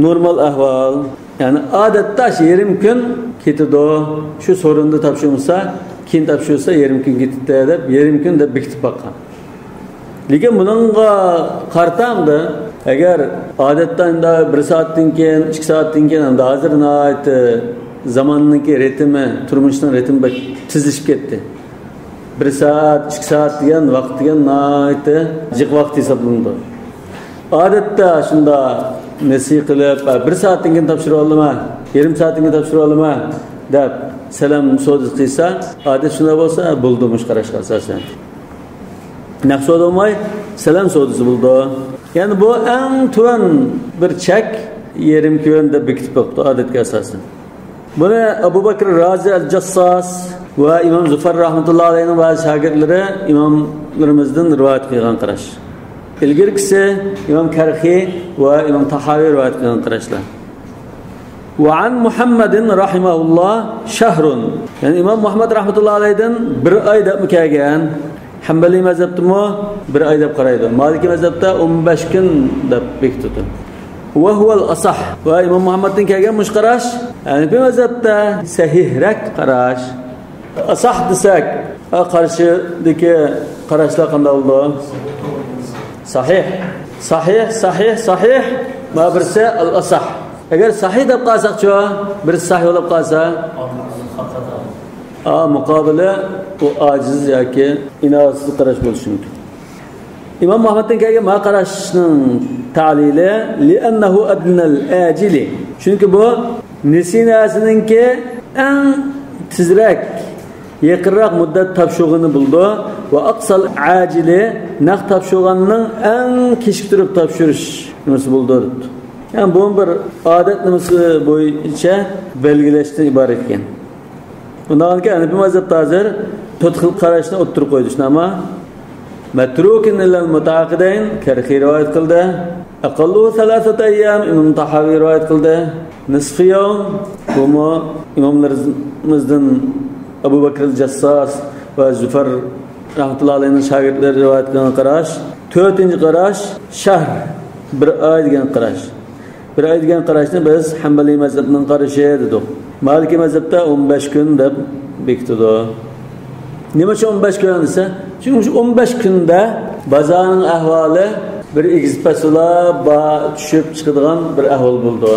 نورمال ئەھۋال. يەنى ئادەتتە شۇ يېرىم كۈن كېتىدۇ. شۇ سورۇندا تاپشۇرمىسا، كېيىن تاپشۇرسا يېرىم كۈن كېتىدۇ دەپ، يېرىم كۈن دەپ بېكىتىپ باققان. لېكىن بۇنىڭغا قارىتا ئەمدى، ئەگەر ئادەتتە ئەمدى بىر سائەتتىن كېيىن، ئىككى سائەتتىن كېيىن، ئەمدى ھازىر ناھايىتى زاماننىڭكى رىتىمى، تۇرمۇشنىڭ رىتىمى بەك تېزلىشىپ كەتتى. بىر سائەت، ئىككى سائەت دېگەن ۋاقىت دېگەن ناھايىتى جىق ۋاقىت ھېسابلىنىدۇ. ئادەتتە شۇنداق نېسى قىلىپ، بىر سائەتتىن كېيىن تاپشۇرۇۋالىمەن، يېرىم سائەتتىن كېيىن تاپشۇرۇۋالىمەن دەپ سەلەم سودىسى قىلسا، ئادەت شۇنداق بولسا، بولىدۇ مۇشۇ قاراشقا ئاساسەن. نەق سودا بولماي، سەلەم سودىسى بولىدۇ. يەنى بۇ ئەڭ تۆۋەن بىر چەك، يېرىم كۈن دەپ بېكىتىپ قويۇپتۇ ئادەتكە ئاساسەن. بۇنى ئەبۇ بەكرى رازى ئەل جاسساس ۋە ئىمام زۇفەر رەھمەتۇللا ئەلەيھىنىڭ بەزى شاگىرتلىرى ئىماملىرىمىزدىن رىۋايەت قىلغان قاراش. ئىلگىرىكىسى ئىمام كەرخى ۋە ئىمام تاھاۋى رىۋايەت قىلغان قاراشلار. ۋە ئەن مۇھەممەدىن رەھىمەھۇللا شەھرۇن. يەنى ئىمام مۇھەممەد رەھمەتۇللا ئەلەيھىدىن بىر ئاي دەپمۇ كەلگەن. ھەنبەلىي مەزھەپتىمۇ بىر ئاي دەپ قارايدۇ. مالىكىي مەزھەپتە ئون بەش كۈن دەپ بېكىتىدۇ. ۋە ھۇۋەل ئەسەھ. ۋە ئىمام مۇھەممەدتىن كەلگەن مۇشۇ قاراش ھەنەفىي مەزھەپتە سەھىھرەك قاراش. ئەسەھ دېسەك، ھە، قارشىدىكى قاراشلار قانداق بولىدۇ؟ سەھىھ. سەھىھ، سەھىھ، سەھىھ. مانا بىرسى ئەل ئەسەھ. ئەگەر سەھىھ دەپ قالساقچۇ، بىرسى سەھىھ بولۇپ قالسا، ئا، مۇقابىلى ئۇ ئاجىز ياكى ئىناۋەتسىز قاراش بولۇشى مۇمكىن. ئىمام ئەھمەدتىن كەلگەن ما قاراشنىڭ تەلىلى، لىئەننەھۇ ئەدنەل ئاجىلى. چۈنكى بۇ نېسى نەرسىنىڭكى ئەڭ تېزرەك، يېقىنراق مۇددەت تاپشۇرغىنى بولىدۇ. ۋە ئەقسەل ئاجىلى، نەق تاپشۇرغاننىڭ ئەڭ كېچىكتۈرۈپ تاپشۇرۇش نېمىسى بولىدۇ دەپتۇ. يەنى بۇ بىر ئادەت نېمىسى بويىچە بەلگىلەشتىن ئىبارەت ئىكەن. ئۇنداقكەن ھەنەفىي مەزھەپتە ھازىر تۆت خىل قاراشنى ئوتتۇرىغا قويدى، شۇنداقمۇ؟ مەترۇكىن ئىللەل مۇتەئاقىدەين، كەرخى رىۋايەت قىلدى. ئەقەللۇھۇ سەلاسەتۇ ئەييام، ئىمام تاھاۋى رىۋايەت قىلدى. نىسفى يەۋم، بۇمۇ ئىماملىرىمىزدىن ئەبۇ بەكرىل جەسساس ۋە زۇفەر رەھمەتۇللا ئەلەيھىنىڭ شاگىرتلىرى رىۋايەت قىلغان قاراش. تۆتىنچى قاراش، شەھر، بىر ئاي دېگەن قاراش. بىر ئاي دېگەن قاراشنى بىز ھەنبەلىي مەزھەپنىڭ قارىشى دېدۇق. مالىكىي مەزھەپتە ئون بەش كۈن دەپ بېكىتىدۇ. نېمە ئۈچۈن ئون بەش كۈن دېسە، چۈنكى شۇ ئون بەش كۈندە بازارنىڭ ئەھۋالى بىر ئېگىز پەس بولا، باھا چۈشۈپ چىقىدىغان بىر ئەھۋال بولىدۇ.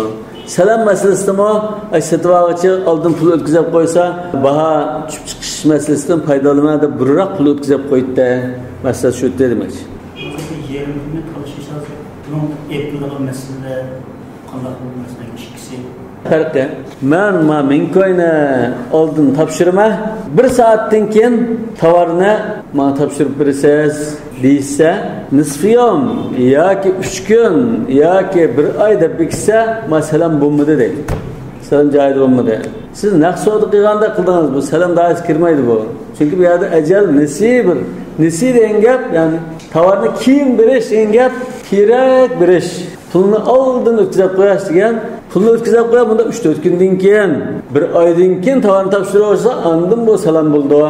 سەلەم مەسىلىسىدىمۇ، ئاي، سېتىۋالغۇچى ئالدىن پۇل ئۆتكۈزۈپ قويسا، باھا چۈشۈپ چىقىش مەسىلىسىدىن پايدىلىنىمەن دەپ بۇرۇنراق پۇل ئۆتكۈزۈپ قويدى. مەسىلە شۇ دېمەكچى. يېرىم كۈننى تالىشىش ھازىر. بۇنىڭ ئېيتىلىدىغان مەسىلىلەر قانداق بولىدۇ، مەسىلەن، ئىككىسى؟ پەرقى، مەن ما مىڭ كوينى ئالدىن تاپشۇرىمەن، بىر سائەتتىن كېيىن تاۋارنى ماڭا تاپشۇرۇپ بېرىسىز دېيىشسە، نىسفى يوم ياكى ئۈچ كۈن ياكى بىر ئاي دەپ بېكىتسە، ما سەلەم بولمىدى دەيدۇ. سەلەم جايىدا بولمىدى. سىز نەق سودا قىلغاندەك قىلدىڭىز، بۇ سەلەم دائىرىسىگە كىرمەيدۇ بۇ. چۈنكى بۇ يەردە ئەجەل، نىسى بىر، نىسى دېگەن گەپ، يەنى تاۋارنى كېيىن بېرىش دېگەن گەپ، كېيىنرەك بېرىش. پۇلنى ئالدىن ئۆتكۈزۈپ قويۇش دېگەن، پۇلنى ئۆتكۈزۈپ قويۇپ، بۇندا ئۈچ تۆت كۈندىن كېيىن، بىر ئايدىن كېيىن تاۋارنى تاپشۇرۇۋالسا، ئاندىن بۇ سالام بولىدۇ.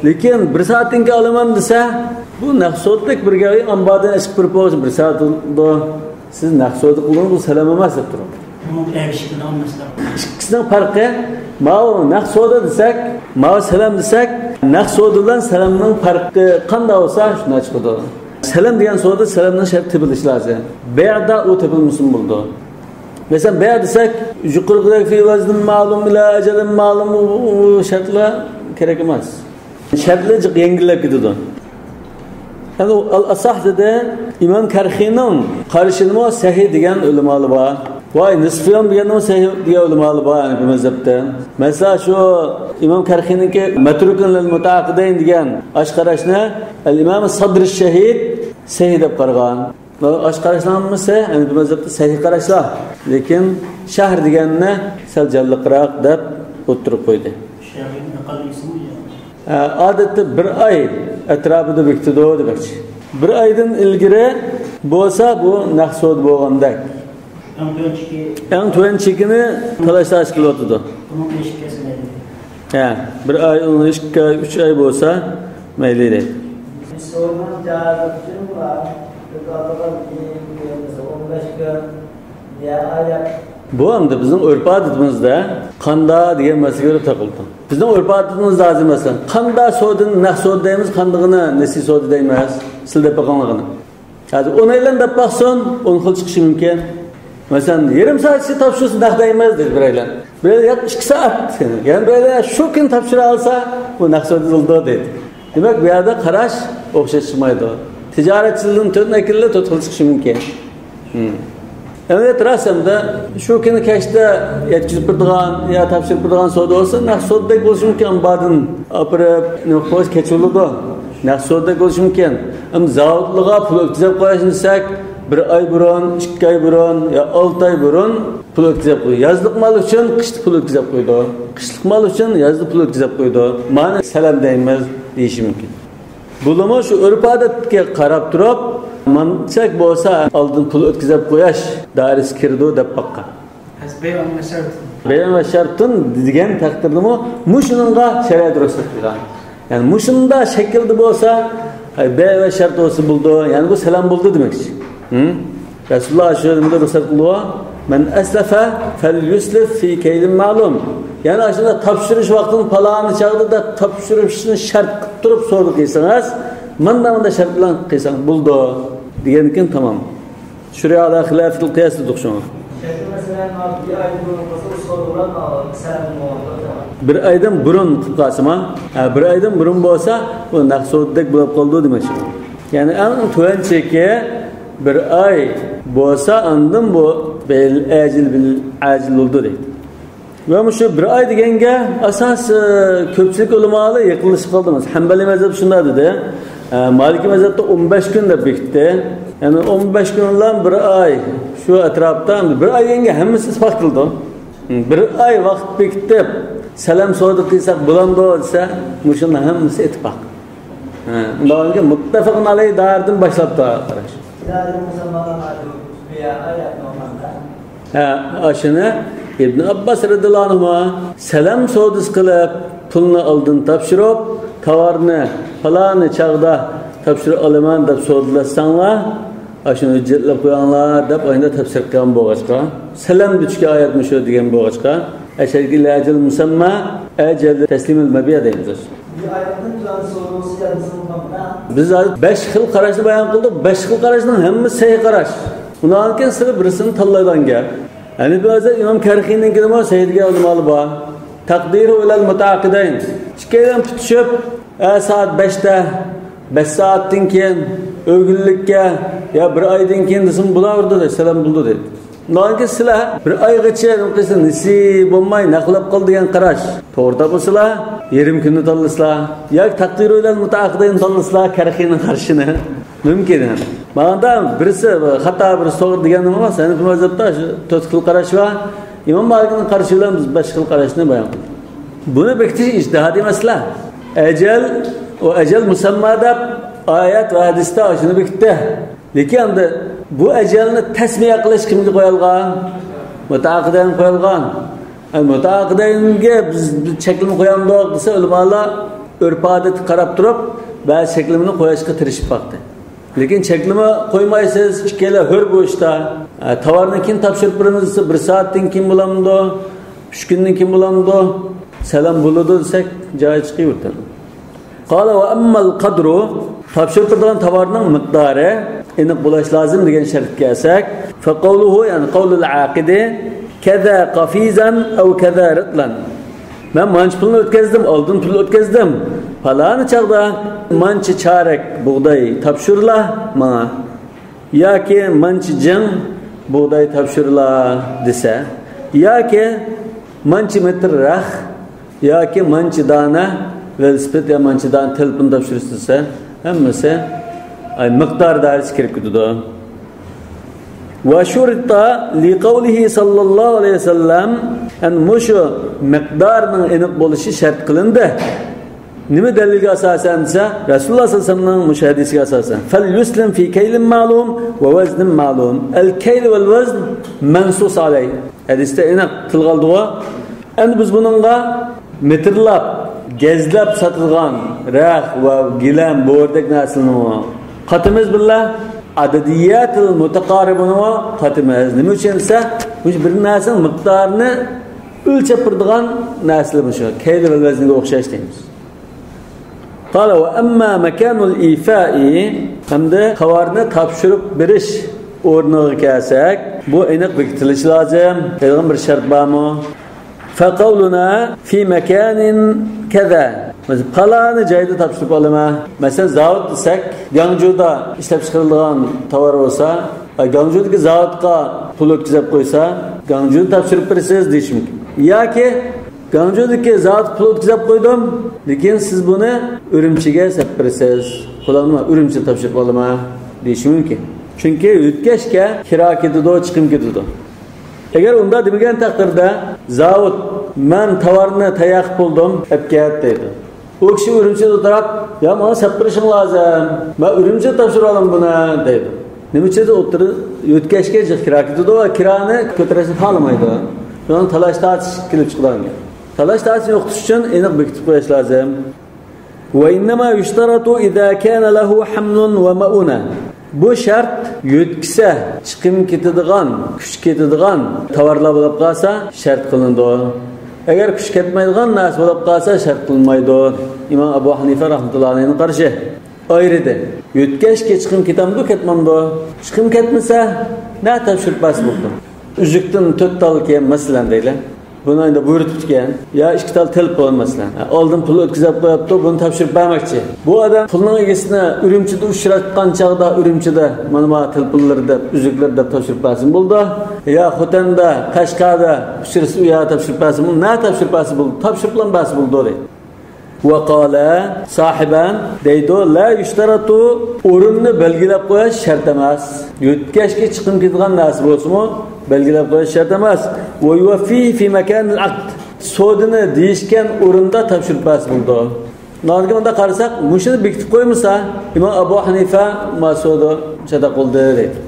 لېكىن بىر سائەتتىن كېيىن ئالىمەن دېسە، بۇ نەق سودىدەك بىر گەپ، ئامباردىن ئېچىپ كىرىپ بولغۇچە بىر سائەت بولىدۇ. سىز نەق سودا قىلدىڭىز، بۇ سەلەم ئەمەس دەپ تۇرۇڭ. بۇنىڭ ئەگىشىپ كېتىدىغان مەسىلە. ئىككىسىنىڭ پەرقى، ماۋۇ نەق سودا دېسەك، ماۋۇ سەلەم دېسەك، نەق سودا بىلەن سەلەمنىڭ پەرقى قانداق بولسا، شۇنداق چىقىدۇ. سەلەم دېگەن سودا، سەلەمنىڭ شەرتى تېپىلىشى لازىم. بەيئدا ئۇ تېپىلمىسىمۇ بولىدۇ. مەسىلەن، بەيئ دېسەك، يۇقىرىقىدەك في وزن معلوم إلى أجل معلوم، ئۇ، ئۇ، ئۇ شەرتلەر كېرەك ئەمەس. شەرتلەر جىق يەڭگىللەپ كېتىدۇ. يەنى ئۇ ئەل ئەساھ دېدى، ئىمام كەرخىنىڭ قارىشىنىمۇ سەھىھ دېگەن ئۆلىمالار بار. ۋاي، نىسفىيوم دېگەننىمۇ سەھىھ دېگەن ئۆلىمالار بار ھەنىفىي مەزھەپتە. مەسىلەن، شۇ ئىمام كەرخىنىڭكى مەترۇكۇن لىل مۇتەئەققىدەين دېگەن ئاشقاراشنى ئەل ئىمام سادرى شەھىد سەھىھ دەپ قارىغان. ئاشقاراشلار ھەممىسى ھەنىفىي مەزھەپتە سەھىھ قاراشلار. لېكىن شەھر دېگەننى سەل جانلىقراق دەپ ئوتتۇرىغا قويدى. شەھرنىڭ ئەقەللىيسىمۇ يا؟ ئە، ئادەتتە بىر ئاي ئەتراپىدا بېكىتىدۇ دېمەكچى. بىر ئايدىن ئىلگىرى بولسا، بۇ نەق سودا بولغاندەك. ئەڭ تۆۋەن چېكى. ئەڭ تۆۋەن چېكىنى تالاش-تارتىش قىلىۋاتىدۇ. بۇنىڭ ئېشىپ كەتسە مەيلى. ھە، بىر ئاي، ئىككى ئاي، ئۈچ ئاي بولسا مەيلى دەيدۇ. بىز سورىغان جايىمىزدا ئون بەش كۈن، يا ئاي. بۇ ئەمدى بىزنىڭ ئۆرپ-ئادىتىمىزدە قاندا دېگەن مەسىلىگە كۆرە تاقىلىدۇ. بىزنىڭ ئۆرپ-ئادىتىمىزدا ھازىر، مەسىلەن، قاندا سودىنى نەق سودا دەيمىز، قاندىغىنى نىسىي سودا دەيمىز. سىلەر دەپ باقىڭلار. ھازىر ئون ئايلان دەپ باقسۇن، ئون خىل چىقىشى مۇمكىن. مەسىلەن، يېرىم سائەت ئىچىدە تاپشۇرسا نەق دەيمىز دېدى بىرەيلەن. بىرەيلەن ياق، ئىككى سائەت. يەنە بىرەيلەن شۇ كۈنى تاپشۇرالسا، بۇ نەق سودا بولىدۇ دېدى. دېمەك، بۇ يەردە قاراش ئوخشاش چىقمايدۇ. تىجارەتچىلىرىدىن تۆت ۋەكىلدە تۆت خىل چىقىشى مۇمكىن. ھىم. ئەمەلىيەت راست ئەمدى، شۇ كۈنى كەچتە يەتكۈزۈپ بېرىدىغان يا تاپشۇرۇپ بېرىدىغان سودا بولسا، نەق سودىدەك بولۇشى مۇمكىن، ئامباردىن ئاپىرىپ نېمە قىلىپ قويسا كېچىۋالىدۇ. نەق سودىدەك بولۇشى مۇمكىن. ئەمما زاۋۇتلىغا پۇل ئۆتكۈزۈپ قويۇشنى دېسەك، بىر ئاي بۇرۇن، ئىككى ئاي بۇرۇن يا ئالتە ئاي بۇرۇن پۇل ئۆتكۈزۈپ قويىدۇ. يازلىق مال ئۈچۈن قىشتا پۇل ئۆتكۈزۈپ قويىدۇ. قىشلىق مال ئۈچۈن يازدا پۇل ئۆتكۈزۈپ قويىدۇ. مانا سەلەم دەيمىز دېيىشى مۇمكىن. بۇلىمۇ شۇ ئۆرپ-ئادەتكە قاراپ تۇرۇپ، مانچەك بولسا ئالدىن پۇل ئۆتكۈزۈپ قويۇش دائىرىسىگە كىرىدۇ دەپ باققان. بەيئ ۋە شەرت. بەيئ ۋە شەرتۇن دېگەن تەقدىردىمۇ مۇشۇنىڭغا شەرىئەت رۇخسەت قىلغان. يەنى مۇشۇنداق شەكىلدە بولسا، بەيئ ۋە شەرت بولسا بولىدۇ، يەنى بۇ سەلەم بولدى دېمەكچى. ھىم؟ رەسۇلۇللا شۇ نېمىدە رۇخسەت قىلدى؟ مەن ئەسلەفە فەليۇسلىف فى كەيلىن مەلۇم. يەنى ئاشۇنداق تاپشۇرۇش ۋاقتىنى پالانى چاغدا دەپ تاپشۇرۇشنى شەرت قىلىپ تۇرۇپ سودا قىلسىڭىز، مانا مۇنداق شەرت بىلەن قىلساڭ بولىدۇ دېگەندىكىن تامام. شۇرىئادا خىلاپىل قىياس دېدۇق شۇڭا. شەرتى مەسىلەن، بىر ئايدىن بۇرۇن قىلسا، ئۇ سودا بىلەن سەلەم بولغان. بىر ئايدىن بۇرۇن قىلىپ قالسىما؟ ھە، بىر ئايدىن بۇرۇن بولسا، ئۇ نەق سودىدەك بولۇپ قالىدۇ دېمەكچى. يەنى ئەڭ تۆۋەن چېكى بىر ئاي بولسا، ئاندىن بۇ بەيئ ئەجىل بىل ئەجىل بولىدۇ دەيدۇ. ۋە مۇشۇ بىر ئاي دېگەنگە ئاساس، ئى، كۆپچىلىك ئۆلىمالار يېقىنلىشىپ قالدى. مەسىلەن، ھەنبەلىي مەزھەپ شۇنداق دېدى. ئە، مالىكىي مەزھەپتە ئون بەش كۈن دەپ بېكىتتى. يەنى ئون بەش كۈن بىلەن بىر ئاي، شۇ ئەتراپتا، بىر ئاي دېگەنگە ھەممىسى ئىتتىپاق قىلىدۇ. بىر ئاي ۋاقىت بېكىتىپ، سەلەم سودا قىلساق بولامدۇ دېسە، مۇشۇنىڭ ھەممىسى ئىتتىپاق. ھە، ئۇنداق بولغانكى مۇتتەپەقۇن ئەلەيھ دائىرىدىن باشلاپتۇ قاراش. ھە، ئاشۇنى ئىبن ئابباس رەزىياللاھۇ ئەنھۇما سەلەم سودىسى قىلىپ، پۇلنى ئالدىن تاپشۇرۇپ، تاۋارنى پالانى چاغدا تاپشۇرۇپ ئالىمەن دەپ سودىلاشساڭلار، ئاشۇنى ھۆججەتلەپ قويۇڭلار دەپ ئاينىدا تەپسىر قىلغان بولغاچقا، سەلەم بىر تۈشكە ئايەتمۇ شۇ دېگەن بولغاچقا، ئەشەرگە ئەجەل مۇسەمما، ئەجەل تەسلىمىل مەبىئ دەيمىز. Bir ayrıntı plan sorusu yazılmamakta. بىز ھازىر بەش خىل قاراشنى بايان قىلدۇق. بەش خىل قاراشنىڭ ھەممىسى سەھىھ قاراش. ئۇنىڭدىن كېيىن سىلەر بىرسىنى تاللايدىغان گەپ. ھەنىفىي مەزھەپ ئىمام كەرخىنىڭكىدىمۇ سەھىھ دېگەن ئۆلىمالار بار. تەقدىرۇ ئىلەل مۇتەئاقىدەين. ئىككىيلەن پۈتۈشۈپ، ئە، سائەت بەشتە، بەش سائەتتىن كېيىن ئۆگۈنلۈككە، يا بىر ئايدىن كېيىن دېسىمۇ بولاۋېرىدۇ دەيدۇ، سالام بولدى دەيدۇ. ئۇنىڭدىن كېيىن سىلەر بىر ئايغىچە نېسى بولماي نەقىلەپ قال دېگەن قاراش توغرا تاپمىسىلا، يېرىم كۈننى تاللىسىلا، ياكى تەقدىرۇ ئىلەل مۇتەئاقىدەين تاللىسىلا، كەرخىنىڭ قارىشىنى. مۇمكىن. ماڭىدا بىرسى خاتا، بىرسى توغرا دېگەن ئەمەس. ھەنىفىي مەزھەپتە شۇ تۆت خىل قاراش بار. ئىمام مالىكنىڭ قارىشى بىلەن بىز بەش خىل قاراشنى بايان قىلدۇق. بۇنى بېكىتىش ئىجتىھادىي مەسىلە. ئەجەل، ئۇ ئەجەل مۇسەمما دەپ ئايەت ۋە ھەدىستە شۇنى بېكىتتى. لېكىن ئەمدى بۇ ئەجەلنى تەسمىيە قىلىش كىمگە قويۇلغان؟ مۇتەئاقىدەينگە قويۇلغان. ئەمدى مۇتەئاقىدەينگە بىز، بىز چەكلىمە قويامدۇق دېسە، ئۆلىمالار ئۆرپ-ئادەتكە قاراپ تۇرۇپ، بەزى چەكلىمىنى قويۇشقا تىرىشىپ باقتى. لېكىن چەكلىمە قويمايسىز، ئىككىيلەن ھۆر بۇ ئىشتا. ھە، تاۋارنى كېيىن تاپشۇرۇپ بېرىمىز دېسە، بىر سائەتتىن كېيىن بولامدۇ، ئۈچ كۈندىن كېيىن بولامدۇ، سالام بولىدۇ دېسەك، جايى چىقىۋېتىدۇ. قال وأما القدر، تاپشۇرۇپ بېرىدىغان تاۋارنىڭ مىقدارى ئېنىق بولۇش لازىم دېگەن شەرتكە كەلسەك، فقوله، يەنى قول العاقد، كذا قفيزا أو كذا رطلا. مەن مانچە پۇلنى ئۆتكەزدىم، ئالدىن پۇل ئۆتكەزدىم. پالانى چاغدا مانچە چارەك بۇغداي تاپشۇرلا ماڭا. ياكى مانچە جىڭ بۇغداي تاپشۇرلا دېسە. ياكى مانچە مېتىر رەخ، ياكى مانچە دانە ۋېلىسىپىت يا مانچە دانە تېلېفون تاپشۇرسا دېسە. ھەممىسى، ئاي، مىقدار دائىرىسىگە كىرىپ كېتىدۇ. وشرط لقوله صلى الله عليه وسلم، يەنى مۇشۇ مىقدارنىڭ ئېنىق بولۇشى شەرت قىلىندى. نېمە دەلىلگە ئاساسەن دېسە، رەسۇلۇللاھ سەللەللاھۇ ئەلەيھى ۋەسەللەمنىڭ مۇشۇ ھەدىسىگە ئاساسەن. فليسلم في كيل معلوم ووزن معلوم. الكيل والوزن منصوص عليه. ھەدىستە ئېنىق تىلغا ئالدىغۇ. ئەمدى بىز بۇنىڭغا مېتىرلاپ، گەجلەپ ساتىدىغان رەخ ۋە گىلەم، بۆرىدەك نەرسىلەرنى قاتىمىز بىللە، ئاددىيەتىل مۇتەقارىبىنىمۇ قاتىمىز. نېمە ئۈچۈن دېسە، مۇشۇ بىر نەرسىنىڭ مىقدارىنى ئۆلچەپ بېرىدىغان نەرسىلەر مۇشۇ. كەيل ۋەل ۋەزنگە ئوخشاش دەيمىز. قال وأما مكان الإيفاء، ئەمدى تاۋارنى تاپشۇرۇپ بېرىش ئورنىغا كەلسەك، بۇ ئېنىق بېكىتىلىشى لازىم دەيدىغان بىر شەرت بارمۇ؟ فقولنا في مكان كذا. مەسىلەن، پالانى جايدا تاپشۇرۇپ ئالىمەن. مەسىلەن، زاۋۇت دېسەك، گاڭجۇدا ئىشلەپچىقىرىلىدىغان تاۋار بولسا، گاڭجۇدىكى زاۋۇتقا پۇل ئۆتكۈزۈپ قويسا، گاڭجۇدا تاپشۇرۇپ بېرىسىز دېيىشى مۇمكىن. ياكى گاڭجۇدىكى زاۋۇتقا پۇل ئۆتكۈزۈپ قويدۇم، لېكىن سىز بۇنى ئۈرۈمچىگە سېلىپ بېرىسىز. قوللانما، ئۈرۈمچىدە تاپشۇرۇپ ئالىمەن دېيىشى مۇمكىن. چۈنكى يۆتكەشكە كىرا كېتىدۇ، چىقىم كېتىدۇ. ئەگەر ئۇنداق دېمىگەن تەقدىردە، زاۋۇت، مەن تاۋارنى تەييار قىلىپ بولدۇم، ئەپ كەت دەيدۇ. ئۇ كىشى ئۈرۈمچىدە ئولتۇرۇپ، يا، ماڭا سېلىپ بېرىشىڭ لازىم، مەن ئۈرۈمچىدە تاپشۇرۇۋالىمەن بۇنى دەيدۇ. نېمە ئۈچۈن؟ ئوتتۇرا يۆتكەشكە جىق كىرا كېتىدۇ ۋە كىرانى كۆتۈرۈشنى خالىمايدۇ. شۇنىڭ تالاش تارتىش كېلىپ چىقىدىغان گەپ. تالاش تارتىشنى يوقىتىش ئۈچۈن ئېنىق بېكىتىپ قويۇش لازىم. وإنما يشترط إذا كان له حمل ومؤونة. بۇ شەرت يۆتكىسە چىقىم كېتىدىغان، كۈچ كېتىدىغان تاۋارلار بولۇپ قالسا شەرت قىلىنىدۇ. ئەگەر كۈچ كەتمەيدىغان نەرسە بولۇپ قالسا شەرت قىلىنمايدۇ. ئىمام ئەبۇ ھەنىفە رەھمەتۇللاھى ئەلەيھنىڭ قارىشى. ئايرىدى. يۆتكەشكە چىقىم كېتەمدۇ، كەتمەمدۇ؟ چىقىم كەتمىسە، نە تاپشۇرۇپ بەرسە بولىدۇ. ئۈزۈكتىن تۆت تال كىيىم، مەسىلەن، دەيلى. بۇنى ئەمدى بۇيرۇتۇپتىكەن. يا ئىككى تال تېلېفون، مەسىلەن. ئالدىن پۇل ئۆتكۈزۈپ قويۇپتۇ، بۇنى تاپشۇرۇپ بەرمەكچى. بۇ ئادەم پۇلنىڭ ئىگىسىنى ئۈرۈمچىدە ئۇچراتقان چاغدا، ئۈرۈمچىدە، مانا، مانا تېلېفونلىرى دەپ، ئۈزۈكلىرى دەپ تاپشۇرۇپ بەرسىمۇ بولىدۇ. يا خوتەندە، قەشقەردە ئۇچرىسا، ئۇ يەرگە تاپشۇرۇپ بەرسىمۇ، نە تاپشۇرۇپ بەرسە بولىدۇ، تاپشۇرۇپلا بەرسە بولىدۇ، دەيدۇ. وقال صاحبان، دەيدۇ، لا يشترط، ئورۇننى بەلگىلەپ قويۇش شەرت ئەمەس. يۆتكەشكە چىقىم كېتىدىغان نەرسە بولسىمۇ بەلگىلەپ قويۇش شەرت ئەمەس. ويوفيه في مكان العقد، سودىنى دېيىشكەن ئورۇندا تاپشۇرۇپ بەرسە بولىدۇ. ناغىكى مۇنداق قارىساق، مۇشۇنى بېكىتىپ قويمىسا، ئىمام ئەبۇ ھەنىفە ما سودا شەدە قىلدى دەيدۇ.